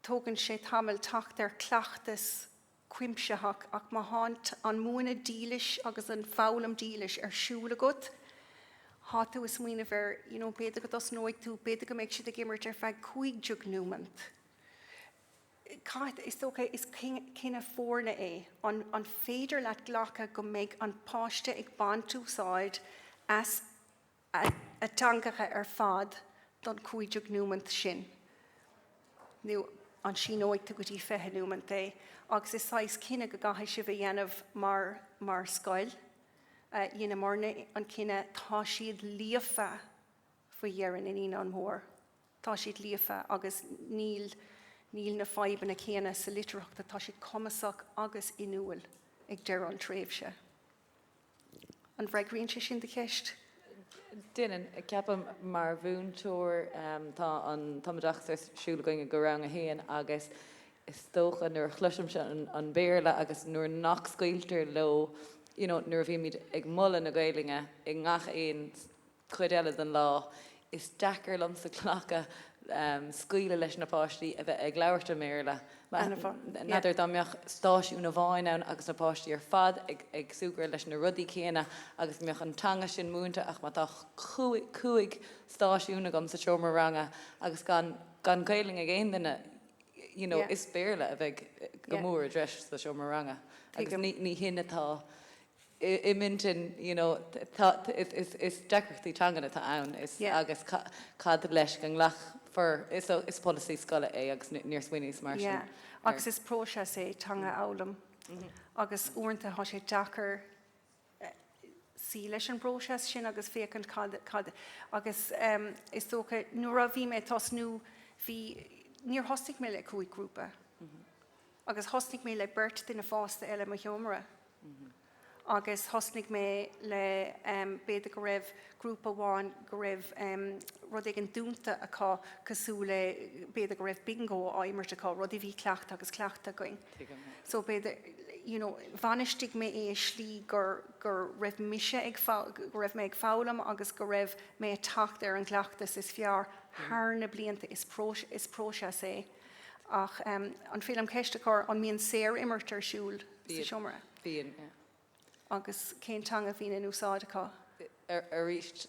tógann sé tamall teacht ar chleachtas cuimsitheach ach má thá an múineadh dílis agus an foghlaim dílis ar siúl agat, thá tú ag smaoineamh ar, you know, b'fhéidir go dtosnóidh tú, b'fhéidir go mbeidh siad ag imirt ar feadh 15 nóimeant. Caithfidh, is dócha, is cinneadh foirne é. An féidir leat glacadh go mbeidh an páiste ag baint úsáid as a dteangacha ar fad don 15 nóimeant sin? Nó an síneoidh tú go dtí 20 nóimeant é? Agus is saghas cinneadh go gcaithfidh sibh a dhéanamh mar mar scoil. Dheineamarna an cinneadh, tá siad líofa faoi dheireadh na Naíonán Mór. Tá siad líofa agus níl níl na fadhbanna céanna sa litearthacht, tá siad cumasach agus inniúil ag deireadh an tréimhse. An bhfreagraíonn sé sin do cheist? Déanann. Ceapaim mar mhúinteoir tá an tumoideachas ar siúl againn go rang a haon agus is dócha nuair a chloisimse an Béarla agus nuair nach scaoiltear leo you know nuair a bhímid ag moladh na Gaelainne i ngach aon chuid eile den lá, is deacair liomsa glacadh scaoileadh leis na páistí a bheith ag labhairt i mBéarla. N'fheadar dá mbeadh stáisiún amháin ann agus na páistí ar fad ag súgradh leis na rudaí céanna agus mbeadh an teanga sin múinte ach má tá cúig stáisiún agam sa seomra ranga agus gan gan Gaelainn ag aon duine you know is Béarla a bheidh go mór i dtreis sa seomra ranga agus ní hin atá i m'intinn, you know, tá, is deacrachtaí teangan atá ann, is, agus cad leis go nglacfar, is, is polasaí scoile é agus níor smaoiníos mar sin air. Agus is próiseas é teanga a fhoghlaim agus uaireanta tá sé deacair suí leis an bpróiseas sin agus féachaint cad, cad, agus is dócha nuair a bhí mé ag tosnú bhí, níor thosnaigh mé le 5 grúpa agus thosnaigh mé le beirt duine fásta eile i mo sheomra. Agus thosnaigh mé le, b'fhéidir go raibh grúpa amháin go raibh rud éigin dúnta acu cosúil le, b'fhéidir go raibh bingo á imirt acu, rud a bhí cleachta agus cleachta againn. So b'fhéidir, you know, bhainistigh mé é i slí gur, gur raibh mise ag, go raibh mé ag foghlaim agus go raibh mé ag teacht ar an gcleachtas is fearr thar na blianta. Is is próiseas é. Ach an féidir liom ceist a chur, an mbíonn saor-imirt ar siúl sa seomra? Bíonn, yeah. Agus cén teanga a bhíonn in úsáid acu? Arís,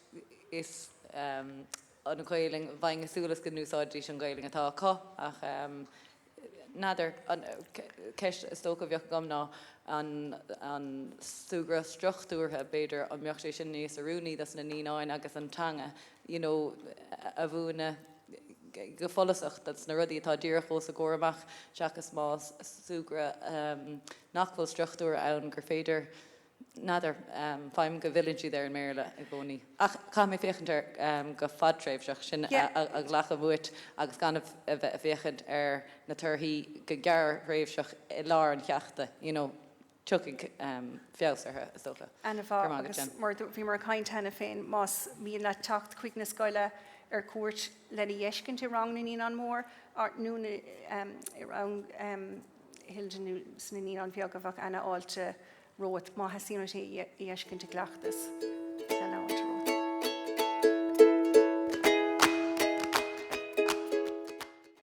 is an Ghaelainn, bheinn ag súil is go n-úsáidfidís an Ghaelainn atá acu ach n'fheadar. An ceist is dócha a bheadh agam ná an an súgradh struchtúrtha, b'fhéidir, an mbeadh sé sin níos oiriúnaí dos na naíonáin agus an teanga you know a mhúineadh go follasach dos na rudaí atá díreach os a gcomhair amach seachas más súgradh nach bhfuil struchtúr ann gur féidir, n'fheadar, faighim go bhfilleann siad ar an mBéarla i gcónaí. Ach caithfidh mé féachaint air go fadtréimhseach, sin a ghlacadh uait agus gan a bheith ag féachaint ar na torthaí go gearrthréimhseach i lár an cheachta, you know. tiocfaidh feabhas orthu, is dócha. Ana-mhaith, agus mar bhíomar ag caint cheana féin, más mian leat teacht chuig na scoile ar cuairt lena fheiscint i rang na Naíonán Mór nó i rang Hilda nó sna Naíonáin Bheaga, bheadh ana-fháilte romhat má theastaíonn uait é a fheiscint i gcleachtas.